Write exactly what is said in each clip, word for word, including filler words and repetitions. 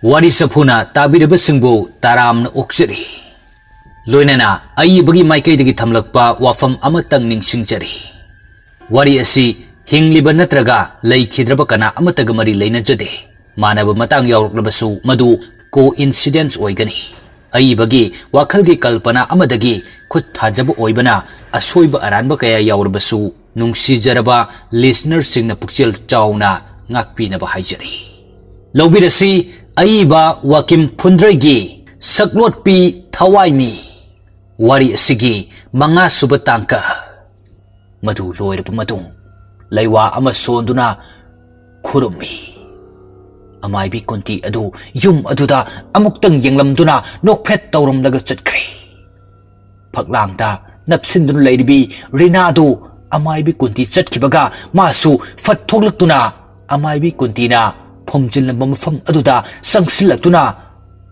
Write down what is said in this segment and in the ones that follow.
ꯋꯥꯔꯤ ꯆꯐꯨꯅ ꯇꯥꯕꯤꯔꯤꯕꯁꯤꯡꯕꯨ ꯇꯔꯥꯝꯅ ꯑꯣꯛꯆꯔꯤ꯫ ꯂꯣꯏꯅꯅ ꯑꯏꯕꯒꯤ ꯃꯥꯏꯀꯩꯗꯒꯤ ꯊꯝꯂꯛꯄ ꯋꯥꯐꯝ ꯑꯃꯇꯪ ꯅꯤꯡꯁꯤꯡꯖꯔꯤ꯫ ꯋꯥꯔꯤ ꯑꯁꯤ ꯍꯤꯡꯂꯤꯕ ꯅꯠꯇ꯭ꯔꯒ ꯂꯩꯈꯤꯗ꯭ꯔꯕ ꯀꯅꯥ ꯑꯃꯠꯇꯒ ꯃꯔꯤ ꯂꯩꯅꯖꯗꯦ꯫ ꯃꯥꯟꯅꯕ ꯃꯇꯥꯡ ꯌꯥꯎꯔꯛꯂꯕꯁꯨ ꯃꯗꯨ coincidence ꯑꯣꯏꯒꯅꯤ꯫ ꯑꯏꯕꯒꯤ ꯋꯥꯈꯜꯒꯤ ꯀꯜꯄꯅꯥ ꯑꯃꯗꯒꯤ ꯈꯨꯠ ꯊꯥꯖꯕ ꯑꯣꯏꯕꯅ ꯑꯁꯣꯏꯕ ꯑꯔꯥꯟꯕ ꯀꯌꯥ ꯌꯥꯎꯔꯕꯁꯨ ꯅꯨꯡꯁꯤꯖꯔꯕ listenerꯁꯤꯡꯅ ꯄꯨꯛꯆꯦꯜ ꯆꯥꯎꯅ ꯉꯥꯛꯄꯤꯅꯕ ꯍꯥꯏꯖꯔꯤ꯫ ꯂꯧꯕꯤꯔꯁꯤ ꯑꯏꯕ ꯋꯥꯀꯤꯝ ꯐꯨꯟꯗ꯭ꯔꯩꯒꯤ ꯁꯛꯂꯣꯠꯄꯤ ꯊꯋꯥꯏꯃꯤ ꯋꯥꯔꯤ ꯑꯁꯤꯒꯤ ꯃꯉꯥꯁꯨꯕ ꯇꯥꯡꯀꯛ꯫ ꯃꯗꯨ ꯂꯣꯏꯔꯕ ꯃꯇꯨꯡ ꯂꯩꯋꯥ ꯑꯃ ꯁꯣꯟꯗꯨꯅ ꯈꯨꯔꯨꯝꯃꯤ꯫ ꯑꯃꯥꯏꯕꯤ ꯀꯨꯟꯇꯤ ꯑꯗꯨ ꯌꯨꯝ ꯑꯗꯨꯗ ꯑꯃꯨꯛꯇꯪ ꯌꯦꯡꯂꯝꯗꯨꯅ ꯅꯣꯛꯐꯦꯠ ꯇꯧꯔꯝꯂꯒ ꯆꯠꯈ꯭ꯔꯦ꯫ ꯐꯛꯂꯥꯡꯗ ꯅꯞꯁꯤꯟꯗꯨꯅ ꯂꯩꯔꯤꯕꯤ ꯔꯤꯅꯥꯗꯨ ꯑꯃꯥꯏꯕꯤ ꯀꯨꯟꯇꯤ ꯆꯠꯈꯤꯕꯒ ꯃꯥꯁꯨ ꯐꯠ ꯊꯣꯛꯂꯛꯇꯨꯅ ꯑꯃꯥꯏꯕꯤ ꯀꯨꯟꯇꯤꯅ ꯐꯨꯝꯖꯤꯜꯂꯝꯕ ꯃꯐꯝ ꯑꯗꯨꯗ ꯆꯪꯁꯤꯜꯂꯛꯇꯨꯅ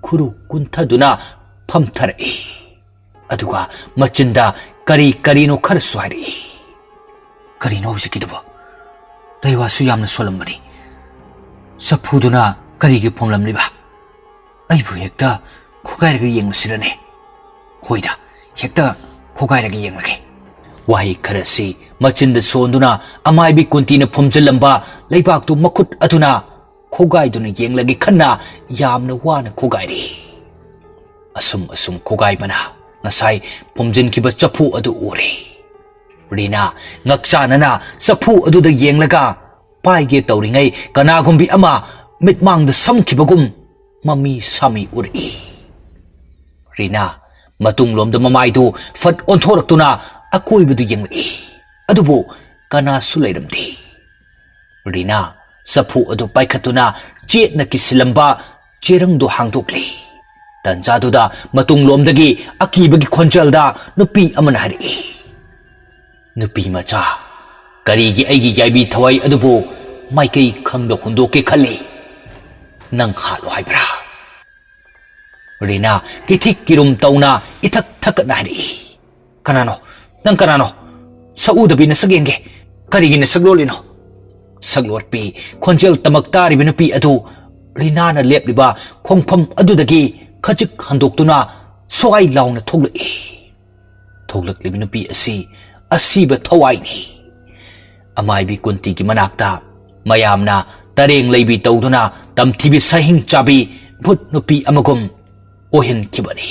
ꯈꯨꯔꯨ ꯀꯨꯟꯊꯗꯨꯅ ꯐꯝꯊꯔꯛꯏ꯫ ꯑꯗꯨꯒ ꯃꯆꯤꯟꯗ ꯀꯔꯤ ꯀꯔꯤꯅꯣ ꯈꯔꯁꯨ ꯍꯥꯏꯔꯛꯏ꯫ "ꯀꯔꯤꯅꯣ ꯍꯧꯖꯤꯛꯀꯤꯗꯨꯕꯣ? ꯂꯩꯋꯥꯁꯨ ꯌꯥꯝꯅ ꯁꯣꯜꯂꯝꯕꯅꯤ꯫ ꯆꯐꯨꯗꯨꯅ ꯀꯔꯤꯒꯤ ꯐꯨꯝꯂꯝꯂꯤꯕ? ꯑꯩꯕꯨ ꯍꯦꯛꯇ ꯈꯣꯒꯥꯏꯔꯒ ꯌꯦꯡꯂꯁꯤꯔꯅꯦ? ꯍꯣꯏꯗ, ꯍꯦꯛꯇ ꯈꯣꯒꯥꯏꯔꯒ ꯌꯦꯡꯂꯒꯦ꯫" ꯋꯥꯍꯩ ꯈꯔꯁꯤ ꯃꯆꯤꯟꯗ ꯁꯣꯟꯗꯨꯅ ꯑꯃꯥꯏꯕꯤ ꯀꯨꯟꯇꯤꯅ ꯐꯨꯝꯖꯤꯜꯂꯝꯕ ꯂꯩꯕꯥꯛꯇꯨ ꯃꯈꯨꯠ ꯑꯗꯨꯅ ꯈꯣꯒꯥꯏꯗꯨꯅ ꯌꯦꯡꯂꯒꯦ ꯈꯟꯅ ꯌꯥꯝꯅ ꯋꯥꯅ ꯈꯣꯒꯥꯏꯔꯤ꯫ ꯑꯁꯨꯝ ꯑꯁꯨꯝ ꯈꯣꯒꯥꯏꯕꯅ ꯉꯁꯥꯏ ꯐꯨꯝꯖꯤꯟꯈꯤꯕ ꯆꯐꯨ ꯑꯗꯨ ꯎꯔꯦ꯫ ꯔꯤꯅꯥ ꯉꯛꯆꯥꯅꯅ ꯆꯐꯨ ꯑꯗꯨꯗ ꯌꯦꯡꯂꯒ ꯄꯥꯏꯒꯦ ꯇꯧꯔꯤꯉꯩ ꯀꯅꯥꯒꯨꯝꯕꯤ ꯑꯃ ꯃꯤꯠꯃꯥꯡꯗ ꯁꯝꯈꯤꯕꯒꯨꯝ ꯃꯃꯤ ꯁꯥꯃꯤ ꯎꯔꯛꯏ꯫ ꯔꯤꯅꯥ ꯃꯇꯨꯡꯂꯣꯝꯗ ꯃꯃꯥꯏꯗꯨ ꯐꯠ ꯑꯣꯟꯊꯣꯔꯛꯇꯨꯅ ꯑꯀꯣꯏꯕꯗꯨ ꯌꯦꯡꯂꯛꯏ꯫ ꯑꯗꯨꯕꯨ ꯀꯅꯥꯁꯨ ꯂꯩꯔꯝꯗꯦ꯫ ꯔꯤꯅꯥ ꯆꯐꯨ ꯑꯗꯨ ꯄꯥꯏꯈꯠꯇꯨꯅ ꯆꯦꯠꯅ ꯀꯤꯁꯤꯜꯂꯝꯕ ꯆꯦꯔꯪꯗꯨ ꯍꯥꯡꯗꯣꯛꯂꯤ꯫ ꯇꯟꯖꯥꯗꯨꯗ ꯃꯇꯨꯡꯂꯣꯝꯗꯒꯤ ꯑꯀꯤꯕꯒꯤ ꯈꯣꯟꯖꯦꯜꯗ ꯅꯨꯄꯤ ꯑꯃꯅ ꯍꯥꯏꯔꯛꯏ, "ꯅꯨꯄꯤ ꯃꯆꯥ, ꯀꯔꯤꯒꯤ ꯑꯩꯒꯤ ꯌꯥꯏꯕꯤ ꯊꯋꯥꯏ ꯑꯗꯨꯕꯨ ꯃꯥꯏꯀꯩ ꯈꯪꯗ ꯍꯨꯟꯗꯣꯛꯀꯦ ꯈꯜꯂꯤ? ꯅꯪ ꯍꯥꯠꯂꯣ ꯍꯥꯏꯕ꯭ꯔꯥ?" ꯔꯤꯅꯥ ꯀꯤꯊꯤꯛ ꯀꯤꯔꯨꯝ ꯇꯧꯅ ꯏꯊꯛ ꯊꯛꯀꯠꯅ ꯍꯥꯏꯔꯛꯏ, "ꯀꯅꯥꯅꯣ? ꯅꯪ ꯀꯅꯥꯅꯣ? ꯁꯛꯎꯗꯕꯤ ꯅꯁꯛ ꯌꯦꯡꯒꯦ꯫ ꯀꯔꯤꯒꯤ ꯅꯁꯛ ꯂꯣꯠꯂꯤꯅꯣ?" ꯁꯛꯂꯣꯠꯄꯤ ꯈꯣꯟꯖꯦꯜ ꯇꯃꯛ ꯇꯥꯔꯤꯕ ꯅꯨꯄꯤ ꯑꯗꯨ ꯔꯤꯅꯥꯅ ꯂꯦꯞꯂꯤꯕ ꯈꯣꯡꯐꯝ ꯑꯗꯨꯗꯒꯤ ꯈꯖꯤꯛ ꯍꯟꯗꯣꯛꯇꯨꯅ ꯁ꯭ꯋꯥꯏ ꯂꯥꯎꯅ ꯊꯣꯛꯂꯛꯏ꯫ ꯊꯣꯛꯂꯛꯂꯤꯕ ꯅꯨꯄꯤ ꯑꯁꯤ ꯑꯁꯤꯕ ꯊꯋꯥꯏꯅꯤ꯫ ꯑꯃꯥꯏꯕꯤ ꯀꯨꯟꯇꯤꯒꯤ ꯃꯅꯥꯛꯇ ꯃꯌꯥꯝꯅ ꯇꯔꯦꯡ ꯂꯩꯕꯤ ꯇꯧꯗꯨꯅ ꯇꯝꯊꯤꯕꯤ ꯁꯍꯤꯡ ꯆꯥꯕꯤ ꯚꯨꯠ ꯅꯨꯄꯤ ꯑꯃꯒꯨꯝ ꯑꯣꯏꯍꯟꯈꯤꯕꯅꯤ꯫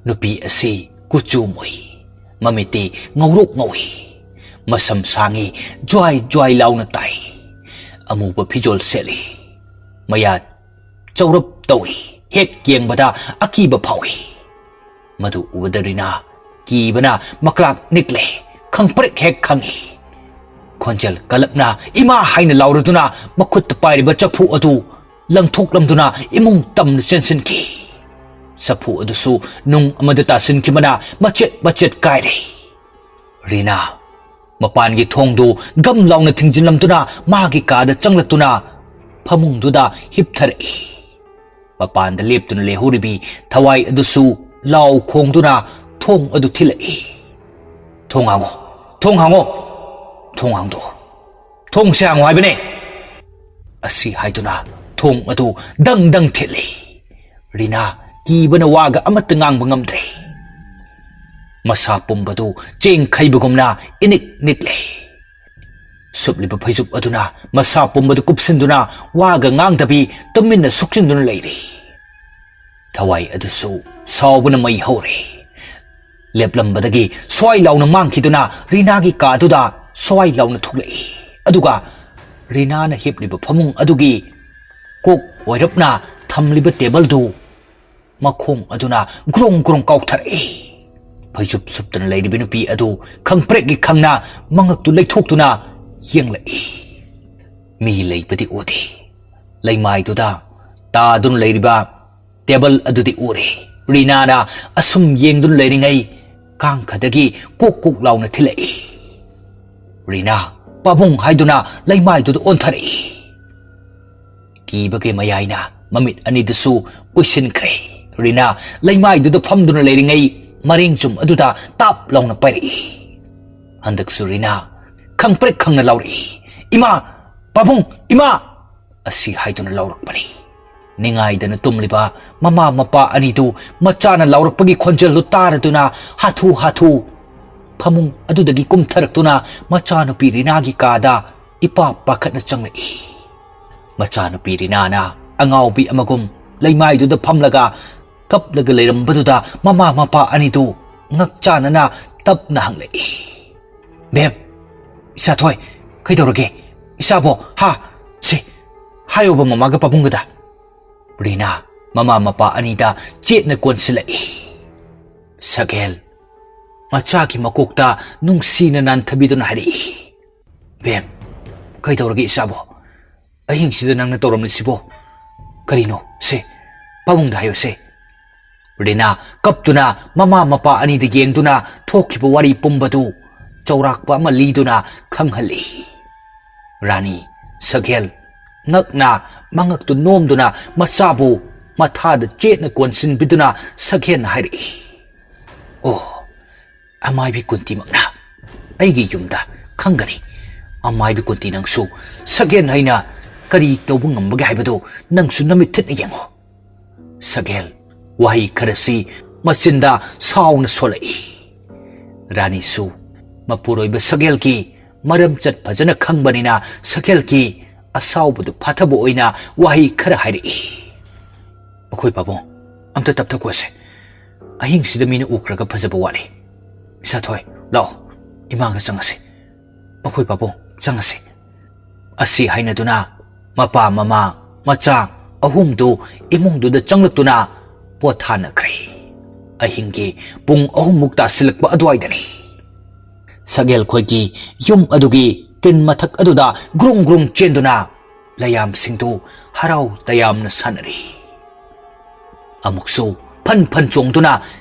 ꯅꯨꯄꯤ ꯑꯁꯤ ꯀꯨꯆꯨ ꯃꯨꯏ, ꯃꯃꯤꯠꯇꯤ ꯉꯧꯔꯣꯛ ꯉꯧꯏ, ꯃꯁꯝ ꯁꯥꯡꯉꯤ, ꯖ꯭ꯋꯥꯏ ꯖ꯭ꯋꯥꯏ ꯂꯥꯎꯅ ꯇꯥꯏ, ꯑꯃꯨꯕ ꯐꯤꯖꯣꯜ ꯁꯦꯠꯂꯤ, ꯃꯌꯥ ꯆꯧꯔꯞ ꯇꯧꯏ꯫ ꯍꯦꯛ ꯌꯦꯡꯕꯗ ꯑꯀꯤꯕ ꯐꯥꯎꯏ꯫ ꯃꯗꯨ ꯎꯕꯗ ꯔꯤꯅꯥ ꯀꯤꯕꯅ ꯃꯀ꯭ꯂꯥꯛ ꯅꯤꯛꯂꯦ, ꯈꯪꯄ꯭ꯔꯦꯛ ꯍꯦꯛ ꯈꯪꯏ꯫ ꯈꯣꯟꯖꯦꯜ ꯀꯜꯂꯞꯅ "ꯏꯃꯥ" ꯍꯥꯏꯅ ꯂꯥꯎꯔꯗꯨꯅ ꯃꯈꯨꯠꯇ ꯄꯥꯏꯔꯤꯕ ꯆꯐꯨ ꯑꯗꯨ ꯂꯪꯊꯣꯛꯂꯝꯗꯨꯅ ꯏꯃꯨꯡ ꯇꯝꯅ ꯆꯦꯟꯁꯤꯟꯈꯤ꯫ ꯆꯐꯨ ꯑꯗꯨꯁꯨ ꯅꯨꯡ ꯑꯃꯗ ꯇꯥꯁꯤꯟꯈꯤꯕꯅ ꯃꯆꯦꯠ ꯃꯆꯦꯠ ꯀꯥꯏꯔꯦ꯫ ꯔꯤꯅꯥ ꯃꯄꯥꯟꯒꯤ ꯊꯣꯡꯗꯨ ꯒꯝ ꯂꯥꯎꯅ ꯊꯤꯡꯖꯤꯜꯂꯝꯗꯨꯅ ꯃꯥꯒꯤ ꯀꯥꯗ ꯆꯪꯂꯛꯇꯨꯅ ꯐꯃꯨꯡꯗꯨꯗ ꯍꯤꯞꯊꯔꯛꯏ꯫ ꯃꯄꯥꯟꯗ ꯂꯦꯞꯇꯨꯅ ꯂꯩꯍꯧꯔꯤꯕꯤ ꯊꯋꯥꯏ ꯑꯗꯨꯁꯨ ꯂꯥꯎ ꯈꯣꯡꯗꯨꯅ ꯊꯣꯡ ꯑꯗꯨ ꯊꯤꯜꯂꯛꯏ꯫ "ꯊꯣꯡ ꯍꯥꯡꯉꯣ, ꯊꯣꯡ ꯍꯥꯡꯉꯣ, ꯊꯣꯡ ꯍꯥꯡꯗꯣꯛꯑꯣ, ꯊꯣꯡꯁꯦ ꯍꯥꯡꯉꯣ ꯍꯥꯏꯕꯅꯦ!" ꯑꯁꯤ ꯍꯥꯏꯗꯨꯅ ꯊꯣꯡ ꯑꯗꯨ ꯗꯪ ꯗꯪ ꯊꯤꯜꯂꯤ꯫ ꯔꯤꯅꯥ ꯀꯤꯕꯅ ꯋꯥꯒ ꯑꯃꯠꯇ ꯉꯥꯡꯕ ꯉꯝꯗ꯭ꯔꯦ꯫ ꯃꯁꯥ ꯄꯨꯝꯕꯗꯨ ꯆꯦꯡ ꯈꯩꯕꯒꯨꯝꯅ ꯏꯅꯤꯛ ꯅꯤꯛꯂꯦ꯫ ꯁꯨꯞꯂꯤꯕ ꯐꯩꯖꯨꯞ ꯑꯗꯨꯅ ꯃꯁꯥ ꯄꯨꯝꯕꯗꯨ ꯀꯨꯞꯁꯤꯟꯗꯨꯅ ꯋꯥꯒ ꯉꯥꯡꯗꯕꯤ ꯇꯨꯃꯤꯟꯅ ꯁꯨꯞꯆꯤꯟꯗꯨꯅ ꯂꯩꯔꯤ꯫ ꯊꯋꯥꯏ ꯑꯗꯨꯁꯨ ꯁꯥꯎꯕꯅ ꯃꯩ ꯍꯧꯔꯦ꯫ ꯂꯦꯞꯂꯝꯕꯗꯒꯤ ꯁ꯭ꯋꯥꯏ ꯂꯥꯎꯅ ꯃꯥꯡꯈꯤꯗꯨꯅ ꯔꯤꯅꯥꯒꯤ ꯀꯥꯗꯨꯗ ꯁ꯭ꯋꯥꯏ ꯂꯥꯎꯅ ꯊꯣꯛꯂꯛꯏ꯫ ꯑꯗꯨꯒ ꯔꯤꯅꯥꯅ ꯍꯤꯞꯂꯤꯕ ꯐꯃꯨꯡ ꯑꯗꯨꯒꯤ ꯀꯣꯛ ꯑꯣꯏꯔꯞꯅ ꯊꯝꯂꯤꯕ ꯇꯦꯕꯜꯗꯨ ꯃꯈꯣꯡ ꯑꯗꯨꯅ ꯒ꯭ꯔꯣꯡ ꯒ꯭ꯔꯣꯡ ꯀꯥꯎꯊꯔꯛꯏ꯫ ꯐꯩꯖꯨꯞ ꯁꯨꯞꯇꯨꯅ ꯂꯩꯔꯤꯕ ꯅꯨꯄꯤ ꯑꯗꯨ ꯈꯪꯄ꯭ꯔꯦꯛꯀꯤ ꯈꯪꯅ ꯃꯉꯛꯇꯨ ꯂꯩꯊꯣꯛꯇꯨꯅ ꯌꯦꯡꯂꯛꯏ꯫ ꯃꯤ ꯂꯩꯕꯗꯤ ꯎꯗꯦ꯫ ꯂꯩꯃꯥꯏꯗꯨꯗ ꯇꯥꯗꯨꯅ ꯂꯩꯔꯤꯕ ꯇꯦꯕꯜ ꯑꯗꯨꯗꯤ ꯎꯔꯦ꯫ ꯔꯤꯅꯥꯅ ꯑꯁꯨꯝ ꯌꯦꯡꯗꯨꯅ ꯂꯩꯔꯤꯉꯩ ꯀꯥꯡꯈꯗꯒꯤ ꯀꯣꯛ ꯀꯣꯛ ꯂꯥꯎꯅ ꯊꯤꯜꯂꯛꯏ꯫ ꯔꯤꯅꯥ, "ꯄꯥꯕꯨꯡ" ꯍꯥꯏꯗꯨꯅ ꯂꯩꯃꯥꯏꯗꯨꯗ ꯑꯣꯟꯊꯔꯛꯏ꯫ ꯀꯤꯕꯒꯤ ꯃꯌꯥꯏꯅ ꯃꯃꯤꯠ ꯑꯅꯤꯗꯨꯁꯨ ꯎꯏꯁꯤꯟꯈ꯭ꯔꯦ꯫ ꯔꯤꯅꯥ ꯂꯩꯃꯥꯏꯗꯨꯗ ꯐꯝꯗꯨꯅ ꯂꯩꯔꯤꯉꯩ ꯃꯔꯦꯡ ꯆꯨꯝ ꯑꯗꯨꯗ ꯇꯥꯞ ꯂꯥꯎꯅ ꯄꯥꯏꯔꯛꯏ꯫ ꯍꯟꯗꯛꯁꯨ ꯔꯤꯅꯥ ꯈꯪꯄ꯭ꯔꯦꯛ ꯈꯪꯅ ꯂꯥꯎꯔꯛꯏ, "ꯏꯃꯥ! ꯄꯥꯕꯨꯡ! ꯏꯃꯥ!" ꯑꯁꯤ ꯍꯥꯏꯗꯨꯅ ꯂꯥꯎꯔꯛꯄꯅꯤ꯫ ꯅꯤꯡꯉꯥꯏꯗꯅ ꯇꯨꯝꯂꯤꯕ ꯃꯃꯥ ꯃꯄꯥ ꯑꯅꯤꯗꯨ ꯃꯆꯥꯅ ꯂꯥꯎꯔꯛꯄꯒꯤ ꯈꯣꯟꯖꯦꯜꯗꯨ ꯇꯥꯔꯗꯨꯅ ꯍꯥꯊꯨ ꯍꯥꯊꯨ ꯐꯃꯨꯡ ꯑꯗꯨꯗꯒꯤ ꯀꯨꯝꯊꯔꯛꯇꯨꯅ ꯃꯆꯥꯅꯨꯄꯤ ꯔꯤꯅꯥꯒꯤ ꯀꯥꯗ ꯏꯄꯥ ꯄꯥꯈꯠꯅ ꯆꯪꯂꯛꯏ꯫ ꯃꯆꯥꯅꯨꯄꯤ ꯔꯤꯅꯥꯅ ꯑꯉꯥꯎꯕꯤ ꯑꯃꯒꯨꯝ ꯂꯩꯃꯥꯏꯗꯨꯗ ꯐꯝꯂꯒ ꯀꯞꯂꯒ ꯂꯩꯔꯝꯕꯗꯨꯗ ꯃꯃꯥ ꯃꯄꯥ ꯑꯅꯤꯗꯨ ꯉꯛꯆꯥꯅꯅ ꯇꯞꯅ ꯍꯪꯂꯛꯏ, "ꯕꯦꯝ, ꯏꯆꯥꯊꯣꯏ, ꯀꯩꯗꯧꯔꯒꯦ? ꯏꯆꯥꯕꯣ, ꯍꯥ? ꯁꯤ, ꯍꯥꯏꯌꯣꯕ ꯃꯃꯥꯒ ꯄꯥꯕꯨꯡꯒꯗ꯫" ꯔꯤꯅꯥ ꯃꯃꯥ ꯃꯄꯥ ꯑꯅꯤꯗ ꯆꯦꯠꯅ ꯀꯣꯟꯁꯤꯜꯂꯛꯏ꯫ ꯁꯛꯍꯦꯜ ꯃꯆꯥꯒꯤ ꯃꯀꯣꯛꯇ ꯅꯨꯡꯁꯤꯅ ꯅꯥꯟꯊꯕꯤꯗꯨꯅ ꯍꯥꯏꯔꯛꯏ, "ꯕꯦꯝ, ꯀꯩꯗꯧꯔꯒꯦ ꯏꯆꯥꯕꯣ? ꯑꯍꯤꯡꯁꯤꯗ ꯅꯪꯅ ꯇꯧꯔꯝꯂꯤꯁꯤꯕꯣ? ꯀꯔꯤꯅꯣ? ꯁꯦ, ꯄꯥꯕꯨꯡꯗ ꯍꯥꯏꯌꯣ ꯁꯦ꯫" ꯔꯤꯅꯥ ꯀꯞꯇꯨꯅ ꯃꯃꯥ ꯃꯄꯥ ꯑꯅꯤꯗ ꯌꯦꯡꯗꯨꯅ ꯊꯣꯛꯈꯤꯕ ꯋꯥꯔꯤ ꯄꯨꯝꯕꯗꯨ ꯆꯥꯎꯔꯥꯛꯄ ꯑꯃ ꯂꯤꯗꯨꯅ ꯈꯪꯍꯜꯂꯤ꯫ ꯔꯥꯅꯤ, ꯁꯛꯍꯦꯜ, ꯉꯛꯅ ꯃꯉꯛꯇꯨ ꯅꯣꯝꯗꯨꯅ ꯃꯆꯥꯕꯨ ꯃꯊꯥꯗ ꯆꯦꯠꯅ ꯀꯣꯟꯁꯤꯟꯕꯤꯗꯨꯅ ꯁꯛꯍꯦꯜꯅ ꯍꯥꯏꯔꯛꯏ, "ꯑꯣ, ꯑꯃꯥꯏꯕꯤ ꯀꯨꯟꯇꯤꯃꯛꯅ ꯑꯩꯒꯤ ꯌꯨꯝꯗ ꯈꯪꯒꯅꯤ꯫ ꯑꯃꯥꯏꯕꯤ ꯀꯨꯟꯇꯤ, ꯅꯪꯁꯨ ꯁꯛꯍꯦꯜ ꯍꯥꯏꯅ ꯀꯔꯤ ꯇꯧꯕ ꯉꯝꯕꯒꯦ ꯍꯥꯏꯕꯗꯨ ꯅꯪꯁꯨ ꯅꯃꯤꯠ ꯊꯤꯠꯅ ꯌꯦꯡꯉꯨ꯫" ꯁꯛꯍꯦꯜ ꯋꯥꯍꯩ ꯈꯔꯁꯤ ꯃꯆꯤꯟꯗ ꯁꯥꯎꯅ ꯁꯣꯜꯂꯛꯏ꯫ ꯔꯥꯅꯤꯁꯨ ꯃꯄꯨꯔꯣꯏꯕ ꯁꯛꯍꯦꯜꯒꯤ ꯃꯔꯝꯆꯠ ꯐꯖꯅ ꯈꯪꯕꯅꯤꯅ ꯁꯛꯍꯦꯜꯒꯤ ꯑꯁꯥꯎꯕꯗꯨ ꯐꯥꯊꯕ ꯑꯣꯏꯅ ꯋꯥꯍꯩ ꯈꯔ ꯍꯥꯏꯔꯛꯏ꯫ "ꯑꯩꯈꯣꯏ ꯄꯥꯕꯨꯡ, ꯑꯝꯇ ꯇꯞꯊꯈꯣꯁꯦ꯫ ꯑꯍꯤꯡꯁꯤꯗ ꯃꯤꯅ ꯎꯈ꯭ꯔꯒ ꯐꯖꯕ ꯋꯥꯠꯂꯤ꯫ ꯏꯆꯥꯊꯣꯏ, ꯂꯥꯛꯑꯣ, ꯏꯃꯥꯒ ꯆꯪꯉꯁꯤ꯫ ꯑꯩꯈꯣꯏ ꯄꯥꯕꯨꯡ, ꯆꯪꯉꯁꯤ꯫" ꯑꯁꯤ ꯍꯥꯏꯅꯗꯨꯅ ꯃꯄꯥ ꯃꯃꯥ ꯃꯆꯥ ꯑꯍꯨꯝꯗꯨ ꯏꯃꯨꯡꯗꯨꯗ ꯆꯪꯂꯛꯇꯨꯅ ꯄꯣꯊꯥꯅꯈ꯭ꯔꯦ꯫ ꯑꯍꯤꯡꯒꯤ ꯄꯨꯡ ꯑꯍꯨꯝꯃꯨꯛ ꯇꯥꯁꯤꯜꯂꯛꯄ ꯑꯗꯨꯋꯥꯏꯗꯅꯤ꯫ ꯁꯛꯍꯦꯜ ꯈꯣꯏꯒꯤ ꯌꯨꯝ ꯑꯗꯨꯒꯤ ꯇꯤꯟ ꯃꯊꯛ ꯑꯗꯨꯗ ꯒ꯭ꯔꯨꯡ ꯒ꯭ꯔꯨꯡ ꯆꯦꯟꯗꯨꯅ ꯂꯌꯥꯝꯁꯤꯡꯗꯨ ꯍꯔꯥꯎ ꯇꯌꯥꯝꯅ ꯁꯥꯟꯅꯔꯤ꯫ ꯑꯃꯨꯛꯁꯨ ꯐꯟ ꯐꯟ ꯆꯣꯡꯗꯨꯅ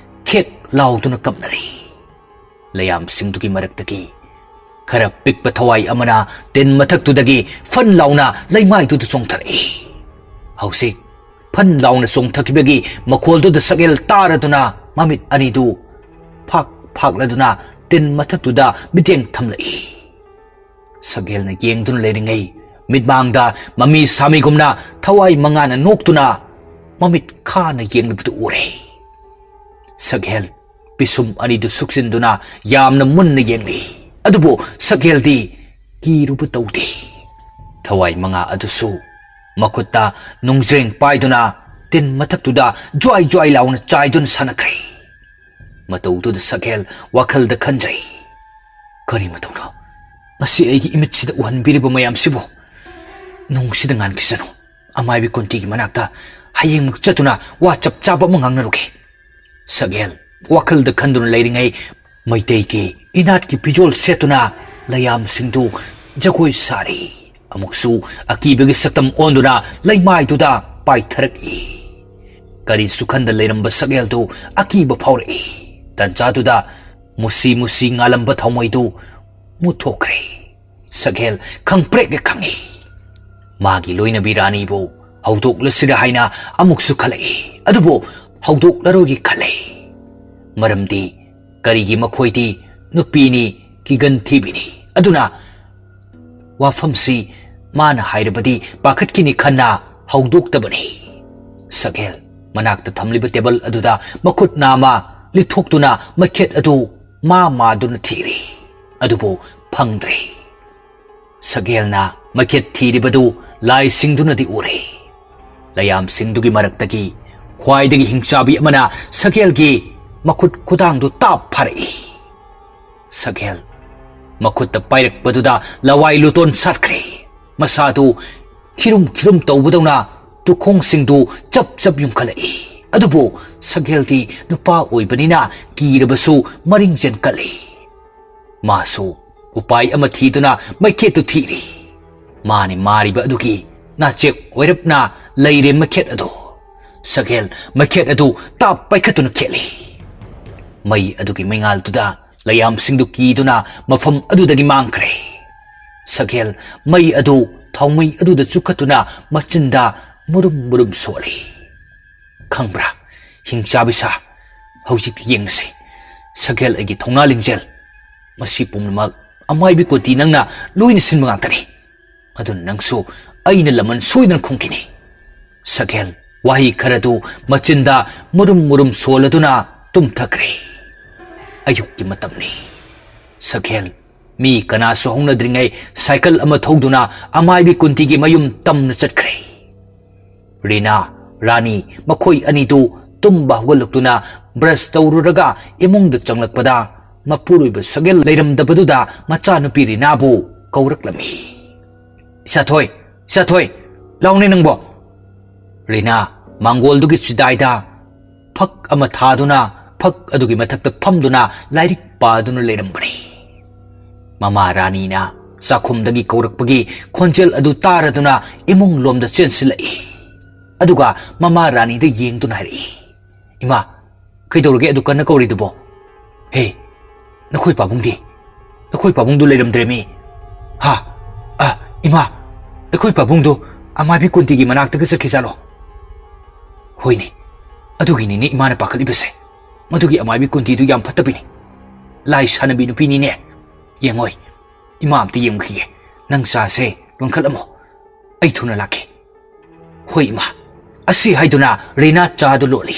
ꯈꯦꯛ ꯂꯥꯎꯗꯨꯅ ꯀꯞꯅꯔꯤ꯫ ꯂꯌꯥꯝꯁꯤꯡꯗꯨꯒꯤ ꯃꯔꯛꯇꯒꯤ ꯈꯔ ꯄꯤꯛꯄ ꯊꯋꯥꯏ ꯑꯃꯅ ꯇꯤꯟ ꯃꯊꯛꯇꯨꯗꯒꯤ ꯐꯟ ꯂꯥꯎꯅ ꯂꯩꯃꯥꯏꯗꯨꯗ ꯆꯣꯡꯊꯔꯛꯏ꯫ ꯍꯧꯖꯤꯛ ꯐꯟ ꯂꯥꯎꯅ ꯆꯣꯡꯊꯈꯤꯕꯒꯤ ꯃꯈꯣꯜꯗꯨꯗ ꯁꯛꯍꯦꯜ ꯇꯥꯔꯗꯨꯅ ꯃꯃꯤꯠ ꯑꯅꯤꯗꯨ ꯐꯥꯛ ꯐꯥꯛꯂꯗꯨꯅ ꯇꯤꯟ ꯃꯊꯛꯇꯨꯗ ꯃꯤꯠꯌꯦꯡ ꯊꯝꯂꯛꯏ꯫ ꯁꯛꯍꯦꯜꯅ ꯌꯦꯡꯗꯨꯅ ꯂꯩꯔꯤꯉꯩ ꯃꯤꯠꯃꯥꯡꯗ ꯃꯃꯤ ꯁꯥꯃꯤꯒꯨꯝꯅ ꯊꯋꯥꯏ ꯃꯉꯥꯅ ꯅꯣꯛꯇꯨꯅ ꯃꯃꯤꯠ ꯈꯥꯅ ꯌꯦꯡꯂꯤꯕꯗꯨ ꯎꯔꯦ꯫ ꯁꯛꯍꯦꯜ ꯄꯤꯁꯨꯝ ꯑꯅꯤꯗꯨ ꯁꯨꯛꯆꯤꯟꯗꯨꯅ ꯌꯥꯝꯅ ꯃꯨꯟꯅ ꯌꯦꯡꯂꯤ꯫ ꯑꯗꯨꯕꯨ ꯁꯛꯍꯦꯜꯗꯤ ꯀꯤꯔꯨꯕ ꯇꯧꯗꯦ꯫ ꯊꯋꯥꯏ ꯃꯉꯥ ꯑꯗꯨꯁꯨ ꯃꯈꯨꯠꯇ ꯅꯨꯡꯖ꯭ꯔꯦꯡ ꯄꯥꯏꯗꯨꯅ ꯇꯤꯟ ꯃꯊꯛꯇꯨꯗ ꯖ꯭ꯋꯥꯏ ꯖ꯭ꯋꯥꯏ ꯂꯥꯎꯅ ꯆꯥꯏꯗꯨꯅ ꯁꯥꯟꯅꯈ꯭ꯔꯦ꯫ ꯃꯇꯧꯗꯨꯗ ꯁꯛꯍꯦꯜ ꯋꯥꯈꯜꯗ ꯈꯟꯖꯩ, "ꯀꯔꯤ ꯃꯇꯧꯅꯣ ꯉꯁꯤ ꯑꯩꯒꯤ ꯏꯃꯤꯠꯁꯤꯗ ꯎꯍꯟꯕꯤꯔꯤꯕ ꯃꯌꯥꯝꯁꯤꯕꯨ? ꯅꯣꯡꯁꯤꯗ ꯉꯥꯟꯈꯤꯁꯅꯨ꯫ ꯑꯃꯥꯏꯕꯤ ꯀꯨꯟꯇꯤꯒꯤ ꯃꯅꯥꯛꯇ ꯍꯌꯦꯡꯃꯛ ꯆꯠꯇꯨꯅ ꯋꯥ ꯆꯞ ꯆꯥꯕ ꯑꯃ ꯉꯥꯡꯅꯔꯨꯒꯦ"꯫ ꯁꯛꯍꯦꯜ ꯋꯥꯈꯜꯗ ꯈꯟꯗꯨꯅ ꯂꯩꯔꯤꯉꯩ, ꯃꯩꯇꯩꯒꯤ ꯏꯅꯥꯠꯀꯤ ꯐꯤꯖꯣꯜ ꯁꯦꯠꯇꯨꯅ ꯂꯩꯌꯥꯝꯁꯤꯡꯗꯨ ꯖꯒꯣꯏ ꯁꯥꯔꯤ꯫ ꯑꯃꯨꯛꯁꯨ ꯑꯀꯤꯕꯒꯤ ꯁꯛꯇꯝ ꯑꯣꯟꯗꯨꯅ ꯂꯩꯃꯥꯏꯗꯨꯗ ꯄꯥꯏꯊꯔꯛꯏ꯫ ꯀꯔꯤꯁꯨ ꯈꯟꯗ ꯂꯩꯔꯝꯕ ꯁꯛꯍꯦꯜꯗꯨ ꯑꯀꯤꯕ ꯐꯥꯎꯔꯛꯏ꯫ ꯇꯟꯖꯥꯗꯨꯗ ꯃꯨꯁꯤ ꯃꯨꯁꯤ ꯉꯥꯜꯂꯝꯕ ꯊꯥꯎꯃꯩꯗꯨ ꯃꯨꯠꯊꯣꯛꯈ꯭ꯔꯦ꯫ ꯁꯛꯍꯦꯜ ꯈꯪꯄ꯭ꯔꯦꯛ ꯍꯦꯛ ꯈꯪꯏ꯫ ꯃꯥꯒꯤ ꯂꯣꯏꯅꯕꯤ ꯔꯥꯅꯤꯕꯨ ꯍꯧꯗꯣꯛꯂꯁꯤꯔ ꯍꯥꯏꯅ ꯑꯃꯨꯛꯁꯨ ꯈꯜꯂꯛꯏ꯫ ꯑꯗꯨꯕꯨ ꯍꯧꯗꯣꯛꯂꯔꯣꯏꯒꯦ ꯈꯜꯂꯦ꯫ ꯃꯔꯝꯗꯤ ꯀꯔꯤꯒꯤ ꯃꯈꯣꯏꯗꯤ ꯅꯨꯄꯤꯅꯤ, ꯀꯤꯒꯟ ꯊꯤꯕꯤꯅꯤ꯫ ꯑꯗꯨꯅ ꯋꯥꯐꯝꯁꯤ ꯃꯥꯅ ꯍꯥꯏꯔꯕꯗꯤ ꯄꯥꯈꯠꯈꯤꯅꯤ ꯈꯟꯅ ꯍꯧꯗꯣꯛꯇꯕꯅꯤ꯫ ꯁꯛꯍꯦꯜ ꯃꯅꯥꯛꯇ ꯊꯝꯂꯤꯕ ꯇꯦꯕꯜ ꯑꯗꯨꯗ ꯃꯈꯨꯠ ꯅꯥꯝꯃ ꯂꯤꯊꯣꯛꯇꯨꯅ ꯃꯩꯈꯦꯠ ꯑꯗꯨ ꯃꯥ ꯃꯥꯗꯨꯅ ꯊꯤꯔꯤ꯫ ꯑꯗꯨꯕꯨ ꯐꯪꯗ꯭ꯔꯦ꯫ ꯁꯛꯍꯦꯜꯅ ꯃꯩꯈꯦꯠ ꯊꯤꯔꯤꯕꯗꯨ ꯂꯥꯏꯁꯤꯡꯗꯨꯅꯗꯤ ꯎꯔꯦ꯫ ꯂꯩꯌꯥꯝꯁꯤꯡꯗꯨꯒꯤ ꯃꯔꯛꯇꯒꯤ ꯈ꯭ꯋꯥꯏꯗꯒꯤ ꯍꯤꯡꯆꯥꯕꯤ ꯑꯃꯅ ꯁꯛꯍꯦꯜꯒꯤ ꯃꯈꯨꯠ ꯈꯨꯗꯥꯡꯗꯨ ꯇꯥꯞ ꯐꯥꯔꯛꯏ꯫ ꯁꯛꯍꯦꯜ ꯃꯈꯨꯠꯇ ꯄꯥꯏꯔꯛꯄꯗꯨꯗ ꯂꯋꯥꯏ ꯂꯨꯇꯣꯟ ꯁꯥꯠꯈ꯭ꯔꯦ꯫ ꯃꯁꯥꯗꯨ ꯈꯤꯔꯨꯝ ꯈꯤꯔꯨꯝ ꯇꯧꯕꯗꯧꯅ ꯇꯨꯈꯣꯡꯁꯤꯡꯗꯨ ꯆꯞ ꯆꯞ ꯌꯨꯡꯈꯠꯂꯛꯏ꯫ ꯑꯗꯨꯕꯨ ꯁꯛꯍꯦꯜꯗꯤ ꯅꯨꯄꯥ ꯑꯣꯏꯕꯅꯤꯅ ꯀꯤꯔꯕꯁꯨ ꯃꯔꯤꯡ ꯆꯦꯟꯀꯠꯂꯤ꯫ ꯃꯥꯁꯨ ꯎꯄꯥꯏ ꯑꯃ ꯊꯤꯗꯨꯅ ꯃꯩꯈꯦꯠꯇꯨ ꯊꯤꯔꯤ꯫ ꯃꯥꯅꯤ ꯃꯥꯔꯤꯕ ꯑꯗꯨꯒꯤ ꯅꯥꯆꯦꯛ ꯑꯣꯏꯔꯞꯅ ꯂꯩꯔꯦ ꯃꯩꯈꯦꯠ ꯑꯗꯨ꯫ ꯁꯛꯍꯦꯜ ꯃꯩꯈꯦꯠ ꯑꯗꯨ ꯇꯥꯞ ꯄꯥꯏꯈꯠꯇꯨꯅ ꯈꯦꯠꯂꯤ꯫ ꯃꯩ ꯑꯗꯨꯒꯤ ꯃꯩꯉꯥꯜꯗꯨꯗ ꯂꯩꯌꯥꯝꯁꯤꯡꯗꯨ ꯀꯤꯗꯨꯅ ꯃꯐꯝ ꯑꯗꯨꯗꯒꯤ ꯃꯥꯡꯈ꯭ꯔꯦ꯫ ꯁꯛꯍꯦꯜ ꯃꯩ ꯑꯗꯨ ꯊꯥꯎꯃꯩ ꯑꯗꯨꯗ ꯆꯨꯈꯠꯇꯨꯅ ꯃꯆꯤꯟꯗ ꯃꯨꯔꯨꯝ ꯃꯨꯔꯨꯝ ꯁꯣꯜꯂꯤ꯫ "ꯈꯪꯕ꯭ꯔꯥ, ꯍꯤꯡꯆꯥꯕꯤ ꯁꯥ, ꯍꯧꯖꯤꯛꯇꯤ ꯌꯦꯡꯂꯁꯤ꯫ ꯁꯛꯍꯦꯜ ꯑꯩꯒꯤ ꯊꯧꯅꯥ ꯂꯤꯡꯖꯦꯜ, ꯃꯁꯤ ꯄꯨꯝꯅꯃꯛ ꯑꯃꯥꯏꯕꯤ ꯀꯨꯟꯇꯤ ꯅꯪꯅ ꯂꯣꯏꯅ ꯁꯤꯟꯕ ꯉꯥꯛꯇꯅꯤ"꯫ ꯑꯗꯨꯅ ꯅꯪꯁꯨ ꯑꯩꯅ ꯂꯃꯟ ꯁꯣꯏꯗꯅ ꯈꯨꯝꯈꯤꯅꯤ꯫ ꯁꯛꯍꯦꯜ ꯋꯥꯍꯩ ꯈꯔꯗꯨ ꯃꯆꯤꯟꯗ ꯃꯨꯔꯨꯝ ꯃꯨꯔꯨꯝ ꯁꯣꯜꯂꯗꯨꯅ ꯇꯨꯝꯊꯈ꯭ꯔꯦ꯫ ꯑꯌꯨꯛꯀꯤ ꯃꯇꯝꯅꯤ꯫ ꯁꯛꯍꯦꯜ ꯃꯤ ꯀꯅꯥꯁꯨ ꯍꯧꯅꯗ꯭ꯔꯤꯉꯩ ꯁꯥꯏꯀꯜ ꯑꯃ ꯊꯧꯗꯨꯅ ꯑꯃꯥꯏꯕꯤ ꯀꯨꯟꯇꯤꯒꯤ ꯃꯌꯨꯝ ꯇꯝꯅ ꯆꯠꯈ꯭ꯔꯦ꯫ ꯔꯤꯅꯥ, ꯔꯥꯅꯤ, ꯃꯈꯣꯏ ꯑꯅꯤꯗꯨ ꯇꯨꯝꯕ ꯍꯧꯒꯠꯂꯛꯇꯨꯅ ꯕ꯭ꯔꯁ ꯇꯧꯔꯨꯔꯒ ꯏꯃꯨꯡꯗ ꯆꯪꯂꯛꯄꯗ ꯃꯄꯨꯔꯣꯏꯕ ꯁꯛꯍꯦꯜ ꯂꯩꯔꯝꯗꯕꯗꯨꯗ ꯃꯆꯥꯅꯨꯄꯤ ꯔꯤꯅꯥꯕꯨ ꯀꯧꯔꯛꯂꯝꯃꯤ꯫ "ꯏꯁꯥꯊꯣꯏ, ꯏꯁꯥꯊꯣꯏ, ꯂꯥꯎꯅꯦ ꯅꯪꯕꯣ!" ꯔꯤꯅꯥ ꯃꯥꯡꯒꯣꯜꯗꯨꯒꯤ ꯆꯤꯗꯥꯏꯗ ꯐꯛ ꯑꯃ ꯊꯥꯗꯨꯅ ꯐꯛ ꯑꯗꯨꯒꯤ ꯃꯊꯛꯇ ꯐꯝꯗꯨꯅ ꯂꯥꯏꯔꯤꯛ ꯄꯥꯗꯨꯅ ꯂꯩꯔꯝꯕꯅꯤ꯫ ꯃꯃꯥ ꯔꯥꯅꯤꯅ ꯆꯥꯛꯈꯨꯝꯗꯒꯤ ꯀꯧꯔꯛꯄꯒꯤ ꯈꯣꯟꯖꯦꯜ ꯑꯗꯨ ꯇꯥꯔꯗꯨꯅ ꯏꯃꯨꯡ ꯂꯣꯝꯗ ꯆꯦꯟꯁꯤꯜꯂꯛꯏ꯫ ꯑꯗꯨꯒ ꯃꯃꯥ ꯔꯥꯅꯤꯗ ꯌꯦꯡꯗꯨꯅ ꯍꯥꯏꯔꯛꯏ, "ꯏꯃꯥ, ꯀꯩꯗꯧꯔꯒꯦ ꯑꯗꯨ ꯀꯟꯅ ꯀꯧꯔꯤꯗꯨꯕꯣ? ꯍꯦ, ꯅꯈꯣꯏ ꯄꯥꯕꯨꯡꯗꯤ? ꯅꯈꯣꯏ ꯄꯥꯕꯨꯡꯗꯨ ꯂꯩꯔꯝꯗ꯭ꯔꯦꯃꯤ꯫ ꯍꯥ? ꯑ, ꯏꯃꯥ, ꯑꯩꯈꯣꯏ ꯄꯥꯕꯨꯡꯗꯨ ꯑꯃꯥꯏꯕꯤ ꯀꯨꯟꯇꯤꯒꯤ ꯃꯅꯥꯛꯇꯒ ꯆꯠꯈꯤꯖꯥꯠꯂꯣ?" "ꯍꯣꯏꯅꯦ, ꯑꯗꯨꯒꯤꯅꯤꯅꯦ ꯏꯃꯥꯅ ꯄꯥꯈꯠꯂꯤꯕꯁꯦ꯫ ꯃꯗꯨꯒꯤ ꯑꯃꯥꯏꯕꯤ ꯀꯨꯟꯇꯤꯗꯨ ꯌꯥꯝ ꯐꯠꯇꯕꯤꯅꯤ꯫ ꯂꯥꯏ ꯁꯥꯟꯅꯕꯤ ꯅꯨꯄꯤꯅꯤꯅꯦ꯫ ꯌꯦꯡꯉꯣꯏ, ꯏꯃꯥ ꯑꯝꯇ ꯌꯦꯡꯉꯨꯈꯤꯒꯦ꯫ ꯅꯪ ꯆꯥꯁꯦ ꯂꯣꯟꯈꯠꯂꯝꯃꯣ꯫ ꯑꯩ ꯊꯨꯅ ꯂꯥꯛꯀꯦ꯫" "ꯍꯣꯏ ꯏꯃꯥ꯫" ꯑꯁꯤ ꯍꯥꯏꯗꯨꯅ ꯔꯤꯅꯥ ꯆꯥꯗꯨ ꯂꯣꯜꯂꯤ꯫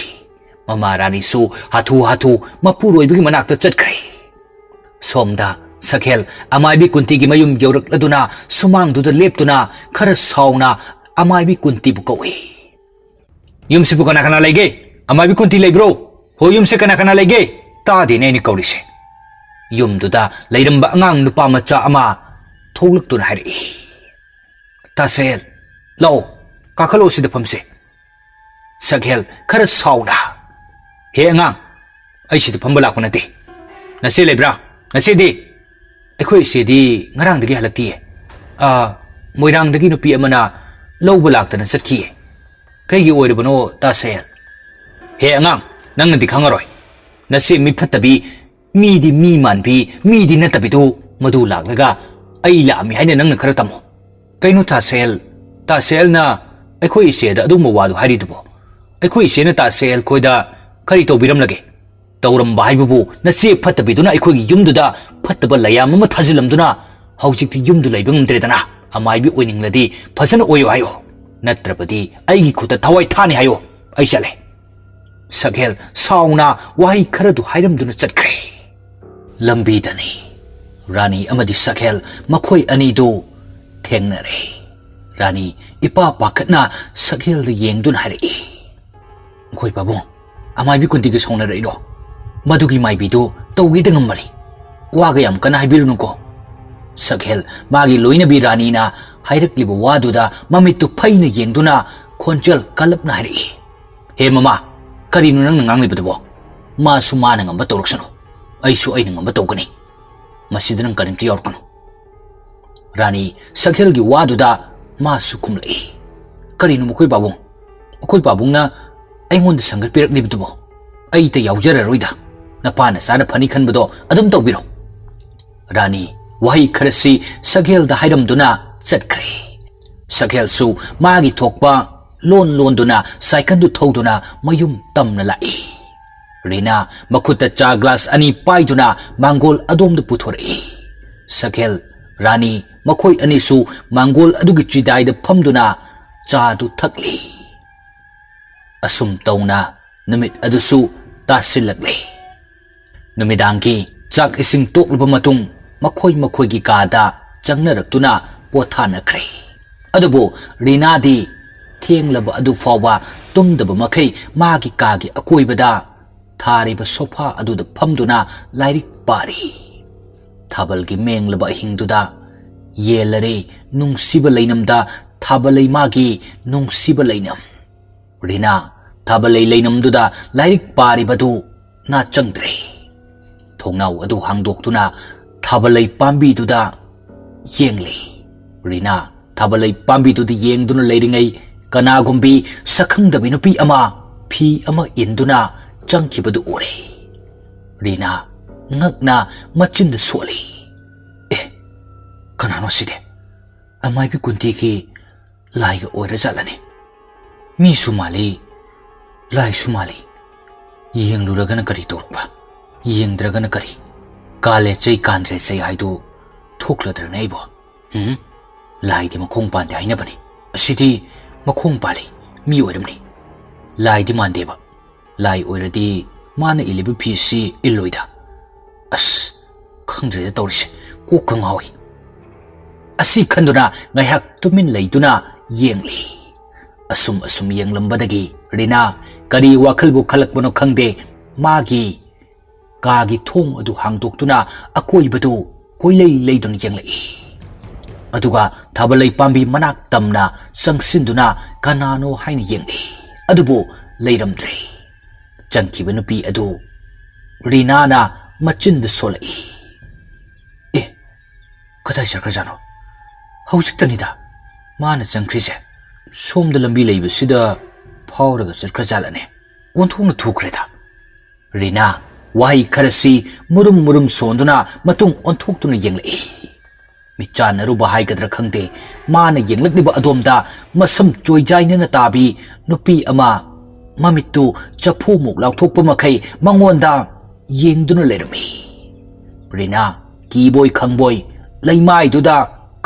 ꯃꯃꯥ ꯔꯥꯅꯤꯁꯨ ꯍꯥꯊꯨ ꯍꯥꯊꯨ ꯃꯄꯨꯔꯣꯏꯕꯒꯤ ꯃꯅꯥꯛꯇ ꯆꯠꯈ꯭ꯔꯦ꯫ ꯁꯣꯝꯗ ꯁꯛꯍꯦꯜ ꯑꯃꯥꯏꯕꯤ ꯀꯨꯟꯇꯤꯒꯤ ꯃꯌꯨꯝ ꯌꯧꯔꯛꯂꯗꯨꯅ ꯁꯨꯃꯥꯡꯗꯨꯗ ꯂꯦꯞꯇꯨꯅ ꯈꯔ ꯁꯥꯎꯅ ꯑꯃꯥꯏꯕꯤ ꯀꯨꯟꯇꯤꯕꯨ ꯀꯧꯏ꯫ "ꯌꯨꯝꯁꯤꯕꯨ ꯀꯅꯥ ꯀꯅꯥ ꯂꯩꯒꯦ? ꯑꯃꯥꯏꯕꯤ ꯀꯨꯟꯇꯤ ꯂꯩꯕ꯭ꯔꯣ? ꯍꯣ, ꯌꯨꯝꯁꯦ ꯀꯅꯥ ꯀꯅꯥ ꯂꯩꯒꯦ? ꯇꯥꯗꯦꯅꯦ ꯑꯩꯅ ꯀꯧꯔꯤꯁꯦ꯫" ꯌꯨꯝꯗꯨꯗ ꯂꯩꯔꯝꯕ ꯑꯉꯥꯡ ꯅꯨꯄꯥ ꯃꯆꯥ ꯑꯃ ꯊꯣꯛꯂꯛꯇꯨꯅ ꯍꯥꯏꯔꯛꯏ, "ꯇꯥ ꯁꯛꯍꯦꯜ, ꯂꯥꯛꯑꯣ, ꯀꯥꯈꯠꯂꯛꯑꯣ, ꯁꯤꯗ ꯐꯝꯁꯦ꯫" ꯁꯛꯍꯦꯜ ꯈꯔ ꯁꯥꯎꯅ, "ꯍꯦ ꯑꯉꯥꯡ, ꯑꯩ ꯁꯤꯗ ꯐꯝꯕ ꯂꯥꯛꯄ ꯅꯠꯇꯦ꯫ ꯅꯆꯦ ꯂꯩꯕ꯭ꯔꯥ? ꯅꯆꯦꯗꯤ?" "ꯑꯩꯈꯣꯏ ꯏꯆꯦꯗꯤ ꯉꯔꯥꯡꯗꯒꯤ ꯍꯜꯂꯛꯇꯤꯌꯦ꯫ ꯑꯥ, ꯃꯣꯏꯔꯥꯡꯗꯒꯤ ꯅꯨꯄꯤ ꯑꯃꯅ ꯂꯧꯕ ꯂꯥꯛꯇꯅ ꯆꯠꯈꯤꯌꯦ꯫" "ꯀꯩꯒꯤ ꯑꯣꯏꯔꯕꯅꯣ, ꯇꯥ ꯁꯛꯍꯦꯜ?" "ꯍꯦ ꯑꯉꯥꯡ, ꯅꯪꯅꯗꯤ ꯈꯪꯉꯔꯣꯏ꯫ ꯅꯆꯦ ꯃꯤ ꯐꯠꯇꯕꯤ, ꯃꯤꯗꯤ ꯃꯤ ꯃꯥꯟꯕꯤ, ꯃꯤꯗꯤ ꯅꯠꯇꯕꯤꯗꯨ, ꯃꯗꯨ ꯂꯥꯛꯂꯒ ꯑꯩ ꯂꯥꯛꯑꯝꯃꯤ ꯍꯥꯏꯅ ꯅꯪꯅ ꯈꯔ ꯇꯝꯃꯨ꯫" "ꯀꯩꯅꯣ ꯇꯥ ꯁꯛꯍꯦꯜ? ꯇꯥ ꯁꯛꯍꯦꯜꯅ ꯑꯩꯈꯣꯏ ꯏꯆꯦꯗ ꯑꯗꯨꯒꯨꯝꯕ ꯋꯥꯗꯨ ꯍꯥꯏꯔꯤꯗꯨꯕꯣ? ꯑꯩꯈꯣꯏ ꯏꯆꯦꯅ ꯇꯥ ꯁꯛꯍꯦꯜ ꯈꯣꯏꯗ ꯀꯔꯤ ꯇꯧꯕꯤꯔꯝꯂꯒꯦ?" "ꯇꯧꯔꯝꯕ ꯍꯥꯏꯕꯕꯨ, ꯅꯆꯦ ꯐꯠꯇꯕꯤꯗꯨꯅ ꯑꯩꯈꯣꯏꯒꯤ ꯌꯨꯝꯗꯨꯗ ꯐꯠꯇꯕ ꯂꯩꯌꯥꯝ ꯑꯃ ꯊꯥꯖꯤꯜꯂꯝꯗꯨꯅ ꯍꯧꯖꯤꯛꯇꯤ ꯌꯨꯝꯗꯨ ꯂꯩꯕ ꯉꯝꯗ꯭ꯔꯦꯗꯅ꯫ ꯑꯃꯥꯏꯕꯤ ꯑꯣꯏꯅꯤꯡꯂꯗꯤ ꯐꯖꯅ ꯑꯣꯏꯌꯨ ꯍꯥꯏꯌꯨ, ꯅꯠꯇ꯭ꯔꯕꯗꯤ ꯑꯩꯒꯤ ꯈꯨꯠꯇ ꯊꯋꯥꯏ ꯊꯥꯅꯤ ꯍꯥꯏꯌꯨ꯫ ꯑꯩ ꯆꯠꯂꯦ꯫ ꯁꯛꯍꯦꯜ ꯁꯥꯎꯅ ꯋꯥꯍꯩ ꯈꯔꯗꯨ ꯍꯥꯏꯔꯝꯗꯨꯅ ꯆꯠꯈ꯭ꯔꯦ꯫ ꯂꯝꯕꯤꯗꯅꯤ ꯔꯥꯅꯤ ꯑꯃꯗꯤ ꯁꯛꯍꯦꯜ ꯃꯈꯣꯏ ꯑꯅꯤꯗꯨ ꯊꯦꯡꯅꯔꯦ꯫ ꯔꯥꯅꯤ ꯏꯄꯥ ꯄꯥꯈꯠꯅ ꯁꯛꯍꯦꯜꯗ ꯌꯦꯡꯗꯨꯅ ꯍꯥꯏꯔꯛꯏ, "ꯃꯈꯣꯏ ꯄꯥꯕꯨꯡ, ꯑꯃꯥꯏꯕꯤ ꯀꯨꯟꯇꯤꯒ ꯁꯥꯎꯅꯔꯛꯏꯔꯣ? ꯃꯗꯨꯒꯤ ꯃꯥꯏꯕꯤꯗꯨ ꯇꯧꯒꯦꯗ ꯉꯝꯃꯔꯤ꯫ ꯋꯥꯒ ꯌꯥꯝ ꯀꯟꯅ ꯍꯥꯏꯕꯤꯔꯨꯅꯨꯀꯣ꯫" ꯁꯛꯍꯦꯜ ꯃꯥꯒꯤ ꯂꯣꯏꯅꯕꯤ ꯔꯥꯅꯤꯅ ꯍꯥꯏꯔꯛꯂꯤꯕ ꯋꯥꯗꯨꯗ ꯃꯃꯤꯠꯇꯨ ꯐꯩꯅ ꯌꯦꯡꯗꯨꯅ ꯈꯣꯟꯖꯦꯜ ꯀꯜꯂꯞꯅ ꯍꯥꯏꯔꯛꯏ, "ꯍꯦ ꯃꯃꯥ, ꯀꯔꯤꯅꯣ ꯅꯪꯅ ꯉꯥꯡꯂꯤꯕꯗꯨꯕꯣ? ꯃꯥꯁꯨ ꯃꯥꯅ ꯉꯝꯕ ꯇꯧꯔꯛꯁꯅꯨ, ꯑꯩꯁꯨ ꯑꯩꯅ ꯉꯝꯕ ꯇꯧꯒꯅꯤ꯫ ꯃꯁꯤꯗ ꯅꯪ ꯀꯔꯤꯝꯇ ꯌꯥꯎꯔꯛꯀꯅꯨ꯫" ꯔꯥꯅꯤ ꯁꯛꯍꯦꯜꯒꯤ ꯋꯥꯗꯨꯗ ꯃꯥꯁꯨ ꯈꯨꯝꯂꯛꯏ, "ꯀꯔꯤꯅꯣ ꯃꯈꯣꯏ ꯄꯥꯕꯨꯡ? ꯑꯩꯈꯣꯏ ꯄꯥꯕꯨꯡꯅ ꯑꯩꯉꯣꯟꯗ ꯁꯪꯒꯠꯄꯤꯔꯛꯂꯤꯕꯗꯨꯕꯣ? ꯑꯩꯇ ꯌꯥꯎꯖꯔꯔꯣꯏꯗ꯫ ꯅꯄꯥ ꯅꯆꯥꯅ ꯐꯅꯤ ꯈꯟꯕꯗꯣ ꯑꯗꯨꯝ ꯇꯧꯕꯤꯔꯣ꯫" ꯔꯥꯅꯤ ꯋꯥꯍꯩ ꯈꯔꯁꯤ ꯁꯛꯍꯦꯜꯗ ꯍꯥꯏꯔꯝꯗꯨꯅ ꯆꯠꯈ꯭ꯔꯦ꯫ ꯁꯛꯍꯦꯜꯁꯨ ꯃꯥꯒꯤ ꯊꯣꯛꯄ ꯂꯣꯟ ꯂꯣꯟꯗꯨꯅ ꯁꯥꯏꯀꯜꯗꯨ ꯊꯧꯗꯨꯅ ꯃꯌꯨꯝ ꯇꯝꯅ ꯂꯥꯛꯏ꯫ ꯔꯤꯅꯥ ꯃꯈꯨꯠꯇ ꯆꯥ ꯒ꯭ꯂꯥꯁ ꯑꯅꯤ ꯄꯥꯏꯗꯨꯅ ꯃꯥꯡꯒꯣꯜ ꯑꯗꯣꯝꯗ ꯄꯨꯊꯣꯔꯛꯏ꯫ ꯁꯛꯍꯦꯜ, ꯔꯥꯅꯤ ꯃꯈꯣꯏ ꯑꯅꯤꯁꯨ ꯃꯥꯡꯒꯣꯜ ꯑꯗꯨꯒꯤ ꯆꯤꯗꯥꯏꯗ ꯐꯝꯗꯨꯅ ꯆꯥꯗꯨ ꯊꯛꯂꯤ꯫ ꯑꯁꯨꯝ ꯇꯧꯅ ꯅꯨꯃꯤꯠ ꯑꯗꯨꯁꯨ ꯇꯥꯁꯤꯜꯂꯛꯂꯦ꯫ ꯅꯨꯃꯤꯗꯥꯡꯒꯤ ꯆꯥꯛ ꯏꯁꯤꯡ ꯇꯣꯛꯂꯕ ꯃꯇꯨꯡ ꯃꯈꯣꯏ ꯃꯈꯣꯏꯒꯤ ꯀꯥꯗ ꯆꯪꯅꯔꯛꯇꯨꯅ ꯄꯣꯊꯥꯅꯈ꯭ꯔꯦ꯫ ꯑꯗꯨꯕꯨ ꯔꯤꯅꯥꯗꯤ ꯊꯦꯡꯂꯕ ꯑꯗꯨ ꯐꯥꯎꯕ ꯇꯨꯝꯗꯕ ꯃꯈꯩ ꯃꯥꯒꯤ ꯀꯥꯒꯤ ꯑꯀꯣꯏꯕꯗ ꯊꯥꯔꯤꯕ ꯁꯣꯐꯥ ꯑꯗꯨꯗ ꯐꯝꯗꯨꯅ ꯂꯥꯏꯔꯤꯛ ꯄꯥꯔꯤ꯫ ꯊꯥꯕꯜꯒꯤ ꯃꯦꯡꯂꯕ ꯑꯍꯤꯡꯗꯨꯗ ꯌꯦꯜꯂꯔꯦ ꯅꯨꯡꯁꯤꯕ ꯂꯩꯅꯝꯗ ꯊꯥꯕꯜ ꯂꯩꯃꯥꯒꯤ ꯅꯨꯡꯁꯤꯕ ꯂꯩꯅꯝ꯫ ꯔꯤꯅꯥ ꯊꯥꯕꯜꯂꯩ ꯂꯩꯅꯝꯗꯨꯗ ꯂꯥꯏꯔꯤꯛ ꯄꯥꯔꯤꯕꯗꯨ ꯅꯥ ꯆꯪꯗ꯭ꯔꯦ꯫ ꯊꯣꯡꯅꯥꯎ ꯑꯗꯨ ꯍꯥꯡꯗꯣꯛꯇꯨꯅ ꯊꯥꯕꯜꯂꯩ ꯄꯥꯝꯕꯤꯗꯨꯗ ꯌꯦꯡꯂꯤ꯫ ꯔꯤꯅꯥ ꯊꯥꯕꯜꯂꯩ ꯄꯥꯝꯕꯤꯗꯨꯗ ꯌꯦꯡꯗꯨꯅ ꯂꯩꯔꯤꯉꯩ ꯀꯅꯥꯒꯨꯝꯕꯤ ꯁꯛꯈꯪꯗꯕꯤ ꯅꯨꯄꯤ ꯑꯃ ꯐꯤ ꯑꯃ ꯏꯟꯗꯨꯅ ꯆꯪꯈꯤꯕꯗꯨ ꯎꯔꯦ꯫ ꯔꯤꯅꯥ ꯉꯛꯅ ꯃꯆꯤꯟꯗ ꯁꯣꯜꯂꯤ꯫ "ꯑꯦ, ꯀꯅꯥꯅꯣ ꯁꯤꯗꯤ? ꯑꯃꯥꯏꯕꯤ ꯀꯨꯟꯇꯤꯒꯤ ꯂꯥꯏꯒ ꯑꯣꯏꯔꯖꯥꯠꯂꯅꯦ? ꯃꯤꯁꯨ ꯃꯥꯜꯂꯤ, ꯂꯥꯏꯁꯨ ꯃꯥꯜꯂꯤ꯫ ꯌꯦꯡꯂꯨꯔꯒꯅ ꯀꯔꯤ ꯇꯧꯔꯛꯄ? ꯌꯦꯡꯗ꯭ꯔꯒꯅ ꯀꯔꯤ? ꯀꯥꯂꯦ ꯆꯩ ꯀꯥꯟꯗ꯭ꯔꯦ ꯆꯩ ꯍꯥꯏꯗꯨ ꯊꯣꯛꯂꯗ꯭ꯔꯅꯦ ꯑꯩꯕꯣ? ꯎꯝ?" ꯂꯥꯏꯗꯤ ꯃꯈꯣꯡ ꯄꯥꯟꯗꯦ ꯍꯥꯏꯅꯕꯅꯤ꯫ ꯑꯁꯤꯗꯤ ꯃꯈꯣꯡ ꯄꯥꯜꯂꯤ, ꯃꯤ ꯑꯣꯏꯔꯝꯅꯤ꯫ ꯂꯥꯏꯗꯤ ꯃꯥꯟꯗꯦꯕ꯫ ꯂꯥꯏ ꯑꯣꯏꯔꯗꯤ ꯃꯥꯅ ꯏꯜꯂꯤꯕ ꯐꯤꯁꯤ ꯏꯜꯂꯣꯏꯗ꯫ ꯑꯁ, ꯈꯪꯗ꯭ꯔꯦꯗ ꯇꯧꯔꯤꯁꯦ, ꯀꯣꯛꯀ ꯉꯥꯎꯏ꯫ ꯑꯁꯤ ꯈꯟꯗꯨꯅ ꯉꯥꯏꯍꯥꯛ ꯇꯨꯃꯤꯟ ꯂꯩꯗꯨꯅ ꯌꯦꯡꯂꯤ꯫ ꯑꯁꯨꯝ ꯑꯁꯨꯝ ꯌꯦꯡꯂꯝꯕꯗꯒꯤ ꯔꯤꯅꯥ ꯀꯔꯤ ꯋꯥꯈꯜꯕꯨ ꯈꯜꯂꯛꯄꯅꯣ ꯈꯪꯗꯦ, ꯃꯥꯒꯤ ꯀꯥꯒꯤ ꯊꯣꯡ ꯑꯗꯨ ꯍꯥꯡꯗꯣꯛꯇꯨꯅ ꯑꯀꯣꯏꯕꯗꯨ ꯀꯣꯏꯂꯩ ꯂꯩꯗꯨꯅ ꯌꯦꯡꯂꯛꯏ꯫ ꯑꯗꯨꯒ ꯊꯥꯕꯜꯂꯩ ꯄꯥꯝꯕꯤ ꯃꯅꯥꯛ ꯇꯝꯅ ꯆꯪꯁꯤꯟꯗꯨꯅ ꯀꯅꯥꯅꯣ ꯍꯥꯏꯅ ꯌꯦꯡꯂꯛꯏ꯫ ꯑꯗꯨꯕꯨ ꯂꯩꯔꯝꯗ꯭ꯔꯦ꯫ ꯆꯪꯈꯤꯕ ꯅꯨꯄꯤ ꯑꯗꯨ ꯔꯤꯅꯥꯅ ꯃꯆꯤꯟꯗ ꯁꯣꯜꯂꯛꯏ꯫ "ꯑꯦ, ꯀꯗꯥꯏ ꯆꯠꯈ꯭ꯔꯖꯥꯠꯅꯣ? ꯍꯧꯖꯤꯛꯇꯅꯤꯗ ꯃꯥꯅ ꯆꯪꯈ꯭ꯔꯤꯁꯦ꯫ ꯁꯣꯝꯗ ꯂꯝꯕꯤ ꯂꯩꯕꯁꯤꯗ ꯐꯥꯎꯔꯒ ꯆꯠꯈ꯭ꯔꯖꯥꯠꯂꯅꯦ꯫ ꯑꯣꯟꯊꯣꯛꯅ ꯊꯨꯈ꯭ꯔꯦꯗ꯫" ꯔꯤꯅꯥ ꯋꯥꯍꯩ ꯈꯔꯁꯤ ꯃꯨꯔꯨꯝ ꯃꯨꯔꯨꯝ ꯁꯣꯟꯗꯨꯅ ꯃꯇꯨꯡ ꯑꯣꯟꯊꯣꯛꯇꯨꯅ ꯌꯦꯡꯂꯛꯏ꯫ ꯃꯤꯠꯆꯥꯟꯅꯔꯨꯕ ꯍꯥꯏꯒꯗ꯭ꯔꯥ ꯈꯪꯗꯦ, ꯃꯥꯅ ꯌꯦꯡꯂꯛꯂꯤꯕ ꯑꯗꯣꯝꯗ ꯃꯁꯝ ꯆꯣꯏꯖꯥꯏꯅꯅ ꯇꯥꯕꯤ ꯅꯨꯄꯤ ꯑꯃ, ꯃꯃꯤꯠꯇꯨ ꯆꯐꯨꯃꯨꯛ ꯂꯥꯎꯊꯣꯛꯄ ꯃꯈꯩ ꯃꯉꯣꯟꯗ ꯌꯦꯡꯗꯨꯅ ꯂꯩꯔꯝꯃꯤ꯫ ꯔꯤꯅꯥ ꯀꯤꯕꯣꯏ ꯈꯪꯕꯣꯏ ꯂꯩꯃꯥꯏꯗꯨꯗ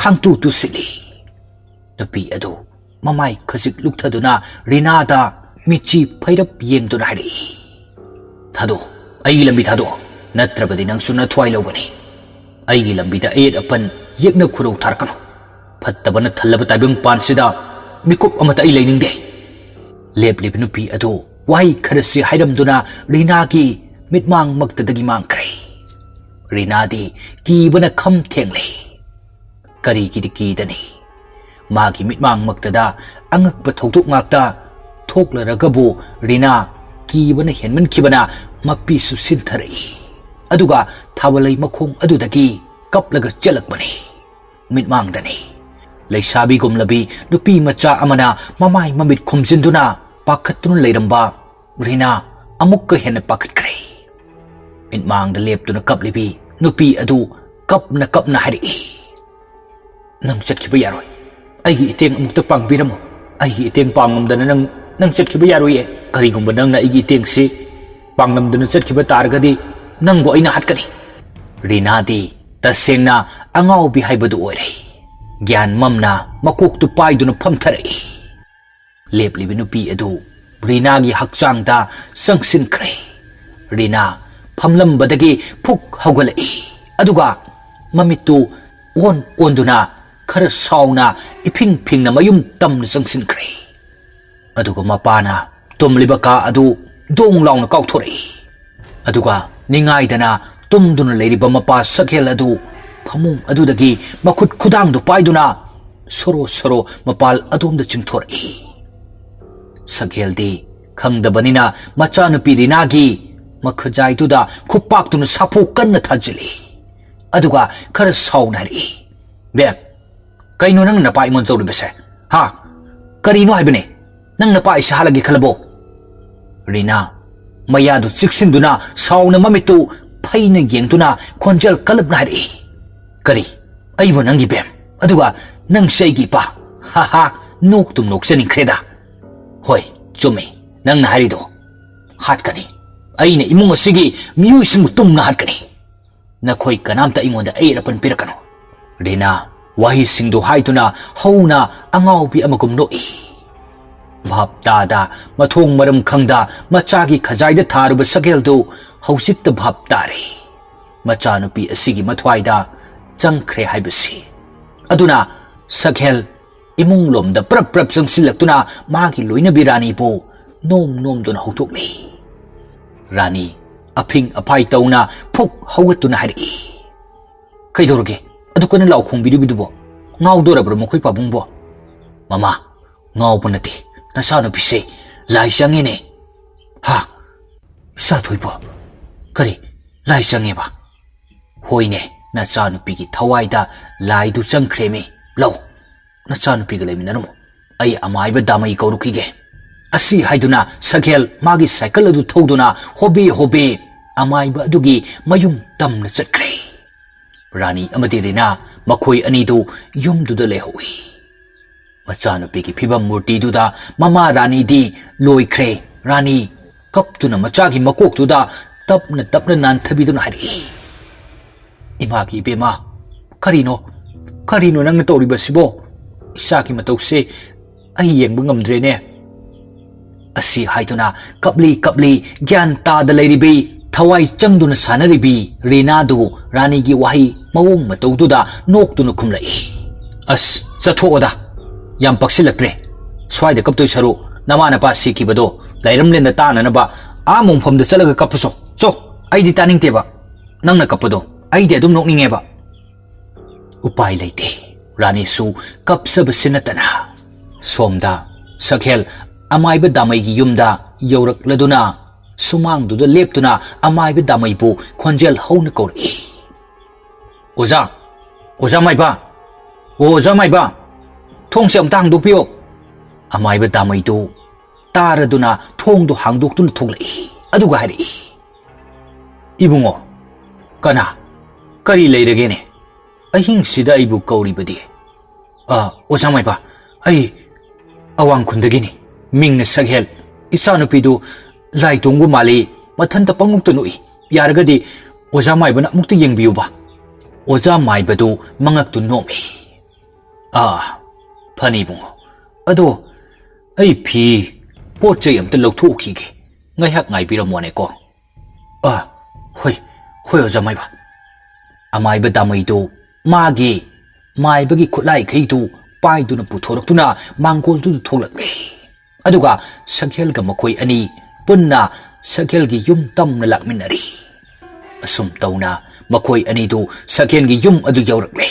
ꯈꯥꯡꯇꯨ ꯇꯨꯁꯤꯜꯂꯤ꯫ ꯅꯨꯄꯤ ꯑꯗꯨ ꯃꯃꯥꯏ ꯈꯖꯤꯛ ꯂꯨꯛꯊꯗꯨꯅ ꯔꯤꯅꯥꯗ ꯃꯤꯠꯆꯤ ꯐꯩꯔꯞ ꯌꯦꯡꯗꯨꯅ ꯍꯥꯏꯔꯛꯏ, "ꯊꯥꯗꯣꯛꯑꯣ, ꯑꯩꯒꯤ ꯂꯝꯕꯤ ꯊꯥꯗꯣꯛꯑꯣ, ꯅꯠꯇ꯭ꯔꯕꯗꯤ ꯅꯪꯁꯨ ꯅꯊ꯭ꯋꯥꯏ ꯂꯧꯒꯅꯤ꯫ ꯑꯩꯒꯤ ꯂꯝꯕꯤꯗ ꯑꯌꯦꯠ ꯑꯄꯟ, ꯌꯦꯛꯅ ꯈꯨꯔꯧ ꯊꯥꯔꯛꯀꯅꯨ꯫ ꯐꯠꯇꯕꯅ ꯊꯜꯂꯕ ꯇꯥꯏꯕꯪ ꯄꯥꯟꯁꯤꯗ ꯃꯤꯀꯨꯞ ꯑꯃꯠꯇ ꯑꯩ ꯂꯩꯅꯤꯡꯗꯦ꯫" ꯂꯦꯞꯂꯤꯕ ꯅꯨꯄꯤ ꯑꯗꯨ ꯋꯥꯍꯩ ꯈꯔꯁꯤ ꯍꯥꯏꯔꯝꯗꯨꯅ ꯔꯤꯅꯥꯒꯤ ꯃꯤꯠꯃꯥꯡꯃꯛꯇꯗꯒꯤ ꯃꯥꯡꯈ꯭ꯔꯦ꯫ ꯔꯤꯅꯥꯗꯤ ꯀꯤꯕꯅ ꯈꯝ ꯊꯦꯡꯂꯦ꯫ ꯀꯔꯤꯒꯤꯗꯤ ꯀꯤꯗꯅꯤ? ꯃꯥꯒꯤ ꯃꯤꯠꯃꯥꯡꯃꯛꯇꯗ ꯑꯉꯛꯄ ꯊꯧꯗꯣꯛ ꯉꯥꯛꯇ ꯊꯣꯛꯂꯔꯒꯕꯨ ꯔꯤꯅꯥ ꯀꯤꯕꯅ ꯍꯦꯟꯃꯟꯈꯤꯕꯅ ꯃꯄꯤꯁꯨ ꯁꯤꯟꯊꯔꯛꯏ꯫ ꯑꯗꯨꯒ ꯊꯥꯕꯜꯂꯩ ꯃꯈꯣꯡ ꯑꯗꯨꯗꯒꯤ ꯀꯞꯂꯒ ꯆꯦꯜꯂꯛꯄꯅꯤ꯫ ꯃꯤꯠꯃꯥꯡꯗꯅꯤ ꯂꯩꯁꯥꯕꯤꯒꯨꯝꯂꯕꯤ ꯅꯨꯄꯤ ꯃꯆꯥ ꯑꯃꯅ ꯃꯃꯥꯏ ꯃꯃꯤꯠ ꯈꯨꯝꯖꯤꯟꯗꯨꯅ ꯄꯥꯈꯠꯇꯨꯅ ꯂꯩꯔꯝꯕ ꯔꯤꯅꯥ ꯑꯃꯨꯛꯀ ꯍꯦꯟꯅ ꯄꯥꯈꯠꯈ꯭ꯔꯦ꯫ ꯃꯤꯠꯃꯥꯡꯗ ꯂꯦꯞꯇꯨꯅ ꯀꯞꯂꯤꯕꯤ ꯅꯨꯄꯤ ꯑꯗꯨ ꯀꯞꯅ ꯀꯞꯅ ꯍꯥꯏꯔꯛꯏ, "ꯅꯪ ꯆꯠꯈꯤꯕ ꯌꯥꯔꯣꯏ꯫ ꯑꯩꯒꯤ ꯏꯇꯦꯡ ꯑꯃꯨꯛꯇ ꯄꯥꯡꯕꯤꯔꯝꯃꯨ꯫ ꯑꯩꯒꯤ ꯏꯇꯦꯡ ꯄꯥꯡꯉꯝꯗꯅ ꯅꯪ, ꯅꯪ ꯆꯠꯈꯤꯕ ꯌꯥꯔꯣꯏꯌꯦ꯫ ꯀꯔꯤꯒꯨꯝꯕ ꯅꯪꯅ ꯑꯩꯒꯤ ꯏꯇꯦꯡꯁꯤ ꯄꯥꯡꯂꯝꯗꯅ ꯆꯠꯈꯤꯕ ꯇꯥꯔꯒꯗꯤ ꯅꯪꯕꯨ ꯑꯩꯅ ꯍꯥꯠꯀꯅꯤ꯫" ꯔꯤꯅꯥꯗꯤ ꯇꯁꯦꯡꯅ ꯑꯉꯥꯎꯕꯤ ꯍꯥꯏꯕꯗꯨ ꯑꯣꯏꯔꯦ꯫ ꯒ꯭ꯌꯥꯟ ꯃꯝꯅ ꯃꯀꯣꯛꯇꯨ ꯄꯥꯏꯗꯨꯅ ꯐꯝꯊꯔꯛꯏ꯫ ꯂꯦꯞꯂꯤꯕ ꯅꯨꯄꯤ ꯑꯗꯨ ꯔꯤꯅꯥꯒꯤ ꯍꯛꯆꯥꯡꯗ ꯆꯪꯁꯤꯟꯈ꯭ꯔꯦ꯫ ꯔꯤꯅꯥ ꯐꯝꯂꯝꯕꯗꯒꯤ ꯐꯨꯛ ꯍꯧꯒꯠꯂꯛꯏ꯫ ꯑꯗꯨꯒ ꯃꯃꯤꯠꯇꯨ ꯑꯣꯟ ꯑꯣꯟꯗꯨꯅ ꯈꯔ ꯁꯥꯎꯅ ꯏꯐꯤꯡ ꯐꯤꯡꯅ ꯃꯌꯨꯝ ꯇꯝꯅ ꯆꯪꯁꯤꯟꯈ꯭ꯔꯦ꯫ ꯑꯗꯨꯒ ꯃꯄꯥꯅ ꯇꯨꯝꯂꯤꯕ ꯀꯥ ꯑꯗꯨ ꯗꯣꯡ ꯂꯥꯎꯅ ꯀꯥꯎꯊꯣꯔꯛꯏ꯫ ꯑꯗꯨꯒ ꯅꯤꯡꯉꯥꯏꯗꯅ ꯇꯨꯝꯗꯨꯅ ꯂꯩꯔꯤꯕ ꯃꯄꯥ ꯁꯛꯍꯦꯜ ꯑꯗꯨ ꯐꯃꯨꯡ ꯑꯗꯨꯗꯒꯤ ꯃꯈꯨꯠ ꯈꯨꯗꯥꯡꯗꯨ ꯄꯥꯏꯗꯨꯅ ꯁꯣꯔꯣ ꯁꯣꯔꯣ ꯃꯄꯥꯜ ꯑꯗꯣꯝꯗ ꯆꯤꯡꯊꯣꯔꯛꯏ꯫ ꯁꯛꯍꯦꯜꯗꯤ ꯈꯪꯗꯕꯅꯤꯅ ꯃꯆꯥꯅꯨꯄꯤ ꯔꯤꯅꯥꯒꯤ ꯃꯈꯖꯥꯏꯗꯨꯗ ꯈꯨꯄꯥꯛꯇꯨꯅ ꯁꯥꯐꯨ ꯀꯟꯅ ꯊꯥꯖꯤꯜꯂꯤ꯫ ꯑꯗꯨꯒ ꯈꯔ ꯁꯥꯎꯅ ꯍꯥꯏꯔꯛꯏ, "ꯕꯦꯝ, ꯀꯩꯅꯣ ꯅꯪ ꯅꯄꯥ ꯑꯩꯉꯣꯟꯗ ꯇꯧꯔꯤꯕꯁꯦ? ꯍꯥ? ꯀꯔꯤꯅꯣ ꯍꯥꯏꯕꯅꯦ? ꯅꯪ ꯅꯄꯥ ꯑꯩꯁꯦ ꯍꯥꯠꯂꯒꯦ ꯈꯜꯂꯕꯣ?" ꯔꯤꯅꯥ ꯃꯌꯥꯗꯨ ꯆꯤꯛꯁꯤꯟꯗꯨꯅ ꯁꯥꯎꯅ ꯃꯃꯤꯠꯇꯨ ꯐꯩꯅ ꯌꯦꯡꯗꯨꯅ ꯈꯣꯟꯖꯦꯜ ꯀꯜꯂꯞꯅ ꯍꯥꯏꯔꯛꯏ, "ꯀꯔꯤ? ꯑꯩꯕꯨ ꯅꯪꯒꯤ ꯕꯦꯝ? ꯑꯗꯨꯒ ꯅꯪꯁꯦ ꯑꯩꯒꯤ ꯏꯄꯥ? ꯍꯥ ꯍꯥ, ꯅꯣꯛꯇꯨꯝ ꯅꯣꯛꯆꯅꯤꯡꯈ꯭ꯔꯦꯗ꯫ ꯍꯣꯏ, ꯆꯨꯝꯃꯤ ꯅꯪꯅ ꯍꯥꯏꯔꯤꯗꯣ꯫ ꯍꯥꯠꯀꯅꯤ꯫ ꯑꯩꯅ ꯏꯃꯨꯡ ꯑꯁꯤꯒꯤ ꯃꯤꯑꯣꯏꯁꯤꯡꯕꯨ ꯇꯨꯝꯅ ꯍꯥꯠꯀꯅꯤ꯫ ꯅꯈꯣꯏ ꯀꯅꯥꯝꯇ ꯑꯩꯉꯣꯟꯗ ꯑꯌꯦꯠ ꯑꯄꯟ ꯄꯤꯔꯛꯀꯅꯨ꯫" ꯔꯤꯅꯥ ꯋꯥꯍꯩꯁꯤꯡꯗꯨ ꯍꯥꯏꯗꯨꯅ ꯍꯧꯅ ꯑꯉꯥꯎꯕꯤ ꯑꯃꯒꯨꯝ ꯅꯣꯛꯏ꯫ ꯚꯥꯞ ꯇꯥꯗ, ꯃꯊꯣꯡ ꯃꯔꯝ ꯈꯪꯗ ꯃꯆꯥꯒꯤ ꯈꯖꯥꯏꯗ ꯊꯥꯔꯨꯕ ꯁꯛꯍꯦꯜꯗꯨ ꯍꯧꯖꯤꯛꯇ ꯚꯥꯞ ꯇꯥꯔꯦ꯫ ꯃꯆꯥꯅꯨꯄꯤ ꯑꯁꯤꯒꯤ ꯃꯊ꯭ꯋꯥꯏꯗ ꯆꯪꯈ꯭ꯔꯦ ꯍꯥꯏꯕꯁꯤ꯫ ꯑꯗꯨꯅ ꯁꯛꯍꯦꯜ ꯏꯃꯨꯡ ꯂꯣꯝꯗ ꯄ꯭ꯔꯞ ꯄ꯭ꯔꯞ ꯆꯪꯁꯤꯜꯂꯛꯇꯨꯅ ꯃꯥꯒꯤ ꯂꯣꯏꯅꯕꯤ ꯔꯥꯅꯤꯕꯨ ꯅꯣꯝ ꯅꯣꯝꯗꯨꯅ ꯍꯧꯗꯣꯛꯂꯤ꯫ ꯔꯥꯅꯤ ꯑꯐꯤꯡ ꯑꯐꯥꯏ ꯇꯧꯅ ꯐꯨꯛ ꯍꯧꯒꯠꯇꯨꯅ ꯍꯥꯏꯔꯛꯏ, "ꯀꯩꯗꯧꯔꯒꯦ? ꯑꯗꯨ ꯀꯟꯅ ꯂꯥꯎ ꯈꯣꯡꯕꯤꯔꯤꯕꯗꯨꯕꯣ? ꯉꯥꯎꯗꯣꯔꯕ꯭ꯔꯣ ꯃꯈꯣꯏ ꯄꯥꯕꯨꯡꯕꯣ?" "ꯃꯃꯥ, ꯉꯥꯎꯕ ꯅꯠꯇꯦ, ꯅꯆꯥꯅꯨꯄꯤꯁꯦ ꯂꯥꯏ ꯆꯪꯉꯦꯅꯦ꯫" "ꯍꯥ? ꯏꯆꯥꯊꯣꯏꯕꯣ? ꯀꯔꯤ? ꯂꯥꯏ ꯆꯪꯉꯦꯕ?" "ꯍꯣꯏꯅꯦ, ꯅꯆꯥꯅꯨꯄꯤꯒꯤ ꯊꯋꯥꯏꯗ ꯂꯥꯏꯗꯨ ꯆꯪꯈ꯭ꯔꯦꯃꯤ꯫ ꯂꯧ, ꯅꯆꯥꯅꯨꯄꯤꯒ ꯂꯩꯃꯤꯟꯅꯔꯝꯃꯣ꯫ ꯑꯩ ꯑꯃꯥꯏꯕ ꯗꯥꯃꯩ ꯀꯧꯔꯨꯈꯤꯒꯦ꯫" ꯑꯁꯤ ꯍꯥꯏꯗꯨꯅ ꯁꯛꯍꯦꯜ ꯃꯥꯒꯤ ꯁꯥꯏꯀꯜ ꯑꯗꯨ ꯊꯧꯗꯨꯅ ꯍꯣꯕꯦ ꯍꯣꯕꯦ ꯑꯃꯥꯏꯕ ꯑꯗꯨꯒꯤ ꯃꯌꯨꯝ ꯇꯝꯅ ꯆꯠꯈ꯭ꯔꯦ꯫ ꯔꯥꯅꯤ ꯑꯃꯗꯤ ꯔꯤꯅꯥ ꯃꯈꯣꯏ ꯑꯅꯤꯗꯨ ꯌꯨꯝꯗꯨꯗ ꯂꯩꯍꯧꯏ꯫ ꯃꯆꯥꯅꯨꯄꯤꯒꯤ ꯐꯤꯕꯝ ꯃꯨꯔꯇꯤꯗꯨꯗ ꯃꯃꯥ ꯔꯥꯅꯤꯗꯤ ꯂꯣꯏꯈ꯭ꯔꯦ꯫ ꯔꯥꯅꯤ ꯀꯞꯇꯨꯅ ꯃꯆꯥꯒꯤ ꯃꯀꯣꯛꯇꯨꯗ ꯇꯞꯅ ꯇꯞꯅ ꯅꯥꯟꯊꯕꯤꯗꯨꯅ ꯍꯥꯏꯔꯛꯏ, "ꯏꯃꯥꯒꯤ ꯏꯕꯦꯝꯃ, ꯀꯔꯤꯅꯣ? "ꯀꯔꯤꯅꯣ ꯅꯪꯅ ꯇꯧꯔꯤꯕꯁꯤꯕꯣ? ꯏꯆꯥꯒꯤ ꯃꯇꯧꯁꯦ ꯑꯩ ꯌꯦꯡꯕ ꯉꯝꯗ꯭ꯔꯦꯅꯦ"꯫ ꯑꯁꯤ ꯍꯥꯏꯗꯨꯅ ꯀꯞꯂꯤ ꯀꯞꯂꯤ ꯒ꯭ꯌꯥꯟ ꯇꯥꯗ ꯂꯩꯔꯤꯕꯤ, ꯊꯋꯥꯏ ꯆꯪꯗꯨꯅ ꯁꯥꯟꯅꯔꯤꯕꯤ ꯔꯤꯅꯥꯗꯨ ꯔꯥꯅꯤꯒꯤ ꯋꯥꯍꯩ ꯃꯑꯣꯡ ꯃꯇꯧꯗꯨꯗ ꯅꯣꯛꯇꯨꯅ ꯈꯨꯝꯂꯛꯏ꯫ "ꯑꯁ, ꯆꯠꯊꯣꯛꯑꯣꯗ, ꯌꯥꯝ ꯄꯛꯁꯤꯜꯂꯛꯇ꯭ꯔꯦ꯫ ꯁ꯭ꯋꯥꯏꯗ ꯀꯞꯇꯣꯏ ꯁꯔꯨꯛ ꯅꯃꯥ ꯅꯄꯥ ꯁꯤꯈꯤꯕꯗꯣ ꯂꯩꯔꯝꯂꯦꯟꯗ ꯇꯥꯅꯅꯕ ꯑꯥ ꯃꯣꯡꯐꯝꯗ ꯆꯠꯂꯒ ꯀꯞꯄꯨꯆꯣ꯫ ꯆꯣ, ꯑꯩꯗꯤ ꯇꯥꯅꯤꯡꯗꯦꯕ ꯅꯪꯅ ꯀꯞꯄꯗꯣ, ꯑꯩꯗꯤ ꯑꯗꯨꯝ ꯅꯣꯛꯅꯤꯡꯉꯦꯕ"꯫ ꯎꯄꯥꯏ ꯂꯩꯇꯦ꯫ ꯔꯥꯅꯤꯁꯨ ꯀꯞꯆꯕꯁꯤ ꯅꯠꯇꯅ꯫ ꯁꯣꯝꯗ ꯁꯛꯍꯦꯜ ꯑꯃꯥꯏꯕ ꯗꯥꯃꯩꯒꯤ ꯌꯨꯝꯗ ꯌꯧꯔꯛꯂꯗꯨꯅ, ꯁꯨꯃꯥꯡꯗꯨꯗ ꯂꯦꯞꯇꯨꯅ ꯑꯃꯥꯏꯕ ꯗꯥꯃꯩꯕꯨ ꯈꯣꯟꯖꯦꯜ ꯍꯧꯅ ꯀꯧꯔꯛꯏ꯫ "ꯑꯣꯖꯥ, ꯑꯣꯖꯥ ꯃꯥꯏꯕ, ꯑꯣ ꯑꯣꯖꯥ ꯃꯥꯏꯕ, ꯊꯣꯡꯁꯦ ꯑꯝꯇ ꯍꯥꯡꯗꯣꯛꯄꯤꯌꯣ"꯫ ꯑꯃꯥꯏꯕ ꯗꯥꯃꯩꯗꯨ ꯇꯥꯔꯗꯨꯅ ꯊꯣꯡꯗꯨ ꯍꯥꯡꯗꯣꯛꯇꯨꯅ ꯊꯣꯛꯂꯛꯏ꯫ ꯑꯗꯨꯒ ꯍꯥꯏꯔꯛꯏ, "ꯏꯕꯨꯡꯉꯣ, ꯀꯅꯥ? ꯀꯔꯤ ꯂꯩꯔꯒꯦꯅꯦ? ꯑꯍꯤꯡꯁꯤꯗ ꯑꯩꯕꯨ ꯀꯧꯔꯤꯕꯗꯤ?" "ꯑ, ꯑꯣꯖꯥ ꯃꯥꯏꯕ, ꯑꯩ ꯑꯋꯥꯡ ꯈꯨꯟꯗꯒꯤꯅꯤ꯫ ꯃꯤꯡꯅ ꯁꯛꯍꯦꯜ꯫ ꯏꯆꯥꯅꯨꯄꯤꯗꯨ ꯂꯥꯏ ꯇꯣꯡꯕ ꯃꯥꯜꯂꯤ, ꯃꯊꯟꯇ ꯄꯪꯅꯣꯛꯇ ꯅꯣꯛꯏ꯫ ꯌꯥꯔꯒꯗꯤ ꯑꯣꯖꯥ ꯃꯥꯏꯕꯅ ꯑꯃꯨꯛꯇ ꯌꯦꯡꯕꯤꯌꯨꯕ"꯫ ꯑꯣꯖꯥ ꯃꯥꯏꯕꯗꯨ ꯃꯉꯛꯇꯨ ꯅꯣꯝꯃꯤ꯫ "ꯑꯥ, ꯐꯅꯤ ꯏꯕꯨꯡꯉꯣ꯫ ꯑꯗꯣ ꯑꯩ ꯐꯤ ꯄꯣꯠ ꯆꯩ ꯑꯝꯇ ꯂꯧꯊꯣꯛꯎꯈꯤꯒꯦ꯫ ꯉꯥꯏꯍꯥꯛ ꯉꯥꯏꯕꯤꯔꯝꯃꯣꯅꯦꯀꯣ"꯫ "ꯑ, ꯍꯣꯏ, ꯍꯣꯏ, ꯑꯣꯖꯥ ꯃꯥꯏꯕ"꯫ ꯑꯃꯥꯏꯕ ꯗꯥꯃꯩꯗꯨ ꯃꯥꯒꯤ ꯃꯥꯏꯕꯒꯤ ꯈꯨꯠꯂꯥꯏꯈꯩꯗꯨ ꯄꯥꯏꯗꯨꯅ ꯄꯨꯊꯣꯔꯛꯇꯨꯅ ꯃꯥꯡꯒꯣꯜꯗꯨꯗ ꯊꯣꯛꯂꯛꯂꯦ꯫ ꯑꯗꯨꯒ ꯁꯛꯍꯦꯜꯒ ꯃꯈꯣꯏ ꯑꯅꯤ ꯄꯨꯟꯅ ꯁꯛꯍꯦꯜꯒꯤ ꯌꯨꯝ ꯇꯝꯅ ꯂꯥꯛꯃꯤꯟꯅꯔꯤ꯫ ꯑꯁꯨꯝ ꯇꯧꯅ ꯃꯈꯣꯏ ꯑꯅꯤꯗꯨ ꯁꯛꯍꯦꯜꯒꯤ ꯌꯨꯝ ꯑꯗꯨ ꯌꯧꯔꯛꯂꯦ꯫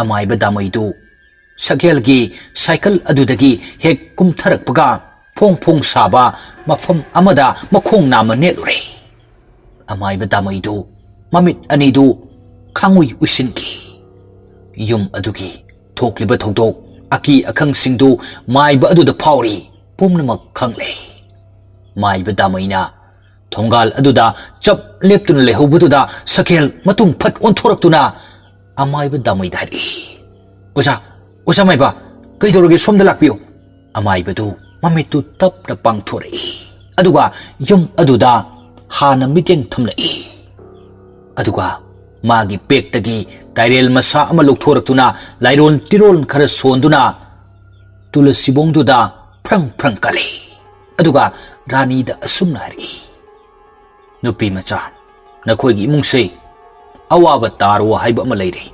ꯑꯃꯥꯏꯕ ꯗꯥꯃꯩꯗꯨ ꯁꯛꯍꯦꯜꯒꯤ ꯁꯥꯏꯀꯜ ꯑꯗꯨꯗꯒꯤ ꯍꯦꯛ ꯀꯨꯝꯊꯔꯛꯄꯒ, ꯐꯣꯡ ꯐꯣꯡ ꯁꯥꯕ ꯃꯐꯝ ꯑꯃꯗ ꯃꯈꯣꯡ ꯅꯥꯝꯃ ꯅꯦꯠꯂꯨꯔꯦ꯫ ꯑꯃꯥꯏꯕ ꯗꯥꯃꯩꯗꯨ ꯃꯃꯤꯠ ꯑꯅꯤꯗꯨ ꯈꯥꯡꯎꯏ ꯎꯏꯁꯤꯟꯈꯤ꯫ ꯌꯨꯝ ꯑꯗꯨꯒꯤ ꯊꯣꯛꯂꯤꯕ ꯊꯧꯗꯣꯛ, ꯑꯀꯤ ꯑꯈꯪꯁꯤꯡꯗꯨ ꯃꯥꯏꯕ ꯑꯗꯨꯗ ꯐꯥꯎꯔꯤ꯫ ꯄꯨꯝꯅꯃꯛ ꯈꯪꯂꯦ꯫ ꯃꯥꯏꯕ ꯗꯥꯃꯩꯅ ꯊꯣꯡꯒꯥꯜ ꯑꯗꯨꯗ ꯆꯞ ꯂꯦꯞꯇꯨꯅ ꯂꯩꯍꯧꯕꯗꯨꯗ ꯁꯛꯍꯦꯜ ꯃꯇꯨꯡ ꯐꯠ ꯑꯣꯟꯊꯣꯔꯛꯇꯨꯅ ꯑꯃꯥꯏꯕ ꯗꯥꯃꯩꯗ ꯍꯥꯏꯔꯛꯏ, "ꯑꯣꯖꯥ, ꯑꯣꯖꯥ ꯃꯥꯏꯕ, ꯀꯩꯗꯧꯔꯒꯦ? ꯁꯣꯝꯗ ꯂꯥꯛꯄꯤꯌꯨ"꯫ ꯑꯃꯥꯏꯕꯗꯨ ꯃꯃꯤꯠꯇꯨ ꯇꯞꯅ ꯄꯥꯡꯊꯣꯔꯛꯏ꯫ ꯑꯗꯨꯒ ꯌꯨꯝ ꯑꯗꯨꯗ ꯍꯥꯟꯅ ꯃꯤꯠꯌꯦꯡ ꯊꯝꯂꯛꯏ꯫ ꯑꯗꯨꯒ ꯃꯥꯒꯤ ꯕꯦꯒꯇꯒꯤ ꯇꯥꯏꯔꯦꯜ ꯃꯁꯥ ꯑꯃ ꯂꯧꯊꯣꯔꯛꯇꯨꯅ ꯂꯥꯏꯔꯣꯟ ꯇꯤꯔꯣꯟ ꯈꯔ ꯁꯣꯟꯗꯨꯅ ꯇꯨꯂꯁꯤꯕꯣꯡꯗꯨꯗ ꯐ꯭ꯔꯪ ꯐ꯭ꯔꯪ ꯀꯜꯂꯤ꯫ ꯑꯗꯨꯒ ꯔꯥꯅꯤꯗ ꯑꯁꯨꯝꯅ ꯍꯥꯏꯔꯛꯏ, "ꯅꯨꯄꯤ ꯃꯆꯥ, ꯅꯈꯣꯏꯒꯤ ꯏꯃꯨꯡꯁꯦ ꯑꯋꯥꯕ ꯇꯥꯔꯣ ꯍꯥꯏꯕ ꯑꯃ ꯂꯩꯔꯦ꯫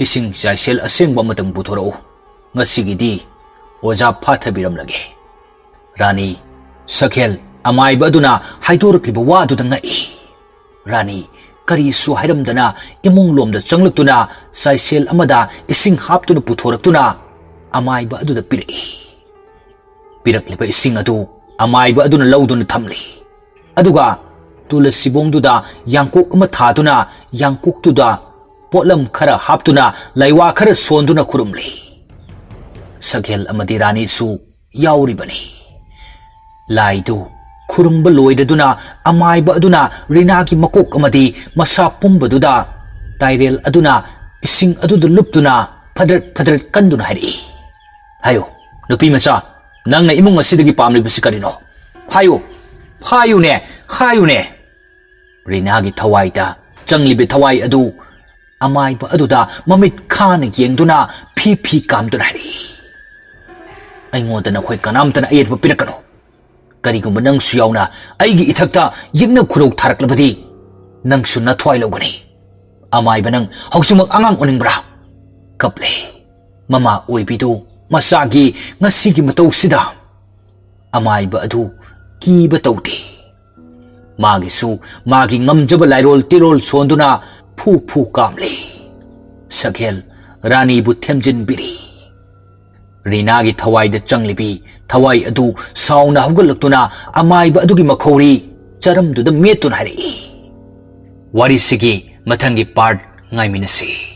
ꯏꯁꯤꯡ ꯆꯥꯏꯁꯦꯜ ꯑꯁꯦꯡꯕ ꯑꯃꯇꯪ ꯄꯨꯊꯣꯔꯛꯎ꯫ ꯉꯁꯤꯒꯤꯗꯤ ꯑꯣꯖꯥ ꯐꯥꯊꯕꯤꯔꯝꯂꯒꯦ꯫" ꯔꯥꯅꯤ, ꯁꯛꯍꯦꯜ ꯑꯃꯥꯏꯕ ꯑꯗꯨꯅ ꯍꯥꯏꯗꯣꯔꯛꯂꯤꯕ ꯋꯥ ꯑꯗꯨꯗ ꯉꯛꯏ꯫ ꯔꯥꯅꯤ ꯀꯔꯤꯁꯨ ꯍꯥꯏꯔꯝꯗꯅ ꯏꯃꯨꯡ ꯂꯣꯝꯗ ꯆꯪꯂꯛꯇꯨꯅ ꯆꯥꯏꯁꯦꯜ ꯑꯃꯗ ꯏꯁꯤꯡ ꯍꯥꯞꯇꯨꯅ ꯄꯨꯊꯣꯔꯛꯇꯨꯅ ꯑꯃꯥꯏꯕ ꯑꯗꯨꯗ ꯄꯤꯔꯛꯏ꯫ ꯄꯤꯔꯛꯂꯤꯕ ꯏꯁꯤꯡ ꯑꯗꯨ ꯑꯃꯥꯏꯕ ꯑꯗꯨꯅ ꯂꯧꯗꯨꯅ ꯊꯝꯂꯤ꯫ ꯑꯗꯨꯒ ꯇꯨꯂꯁꯤꯕꯣꯡꯗꯨꯗ ꯌꯥꯡꯀꯣꯛ ꯑꯃ ꯊꯥꯗꯨꯅ ꯌꯥꯡꯀꯣꯛꯇꯨꯗ ꯄꯣꯠꯂꯝ ꯈꯔ ꯍꯥꯞꯇꯨꯅ ꯂꯥꯏꯋꯥ ꯈꯔ ꯁꯣꯟꯗꯨꯅ ꯈꯨꯔꯨꯝꯂꯤ꯫ ꯁꯛꯍꯦꯜ ꯑꯃꯗꯤ ꯔꯥꯅꯤꯁꯨ ꯌꯥꯎꯔꯤꯕꯅꯤ꯫ ꯂꯥꯏꯗꯨ ꯈꯨꯔꯨꯝꯕ ꯂꯣꯏꯔꯗꯨꯅ ꯑꯃꯥꯏꯕ ꯑꯗꯨꯅ ꯔꯤꯅꯥꯒꯤ ꯃꯀꯣꯛ ꯑꯃꯗꯤ ꯃꯁꯥ ꯄꯨꯝꯕꯗꯨꯗ ꯇꯥꯏꯔꯦꯜ ꯑꯗꯨꯅ ꯏꯁꯤꯡ ꯑꯗꯨꯗ ꯂꯨꯞꯇꯨꯅ ꯐꯗ꯭ꯔꯠ ꯐꯗ꯭ꯔꯠ ꯀꯟꯗꯨꯅ ꯍꯥꯏꯔꯛꯏ, "ꯍꯥꯏꯌꯨ, ꯅꯨꯄꯤ ꯃꯆꯥ, ꯅꯪꯅ ꯏꯃꯨꯡ ꯑꯁꯤꯗꯒꯤ ꯄꯥꯝꯂꯤꯕꯁꯤ ꯀꯔꯤꯅꯣ? ꯍꯥꯏꯌꯨ, ꯍꯥꯏꯌꯨꯅꯦ, ꯍꯥꯏꯌꯨꯅꯦ!" ꯔꯤꯅꯥꯒꯤ ꯊꯋꯥꯏꯗ ꯆꯪꯂꯤꯕ ꯊꯋꯥꯏ ꯑꯗꯨ ꯑꯃꯥꯏꯕ ꯑꯗꯨꯗ ꯃꯃꯤꯠ ꯈꯥꯅ ꯌꯦꯡꯗꯨꯅ ꯐꯤ ꯐꯤ ꯀꯥꯝꯗꯨꯅ ꯍꯥꯏꯔꯛꯏ, "ꯑꯩꯉꯣꯟꯗ ꯅꯈꯣꯏ ꯀꯅꯥꯝꯇꯅ ꯑꯌꯦꯠꯄ ꯄꯤꯔꯛꯀꯅꯨ꯫ ꯀꯔꯤꯒꯨꯝꯕ ꯅꯪꯁꯨ ꯌꯥꯎꯅ ꯑꯩꯒꯤ ꯏꯊꯛꯇ ꯌꯦꯛꯅ ꯈꯨꯔꯧ ꯊꯥꯔꯛꯂꯕꯗꯤ ꯅꯪꯁꯨ ꯅꯊ꯭ꯋꯥꯏ ꯂꯧꯒꯅꯤ꯫ ꯑꯃꯥꯏꯕ, ꯅꯪ ꯍꯧꯖꯤꯛꯃꯛ ꯑꯉꯥꯡ ꯑꯣꯟꯅꯤꯡꯕ꯭ꯔꯥ?" ꯀꯞꯂꯦ꯫ ꯃꯃꯥ ꯑꯣꯏꯕꯤꯗꯨ ꯃꯆꯥꯒꯤ ꯉꯁꯤꯒꯤ ꯃꯇꯧꯁꯤꯗ ꯑꯃꯥꯏꯕ ꯑꯗꯨ ꯀꯤꯕ ꯇꯧꯗꯦ꯫ ꯃꯥꯒꯤꯁꯨ ꯃꯥꯒꯤ ꯉꯝꯖꯕ ꯂꯥꯏꯔꯣꯜ ꯇꯤꯔꯣꯜ ꯁꯣꯟꯗꯨꯅ ꯐꯨ ꯐꯨ ꯀꯥꯝꯂꯤ꯫ ꯁꯛꯍꯦꯜ ꯔꯥꯅꯤꯕꯨ ꯊꯦꯝꯖꯤꯟꯕꯤꯔꯤ꯫ ꯔꯤꯅꯥꯒꯤ ꯊꯋꯥꯏꯗ ꯆꯪꯂꯤꯕꯤ ꯊꯋꯥꯏ ꯑꯗꯨ ꯁꯥꯎꯅ ꯍꯧꯒꯠꯂꯛꯇꯨꯅ ꯑꯃꯥꯏꯕ ꯑꯗꯨꯒꯤ ꯃꯈꯧꯔꯤ ꯆꯔꯝꯗꯨꯗ ꯃꯦꯠꯇꯨꯅ ꯍꯥꯏꯔꯛꯏ, "ꯋꯥꯔꯤꯁꯤꯒꯤ ꯃꯊꯪꯒꯤ ꯄꯥꯔꯠ ꯉꯥꯏꯃꯤꯟꯅꯁꯤ꯫"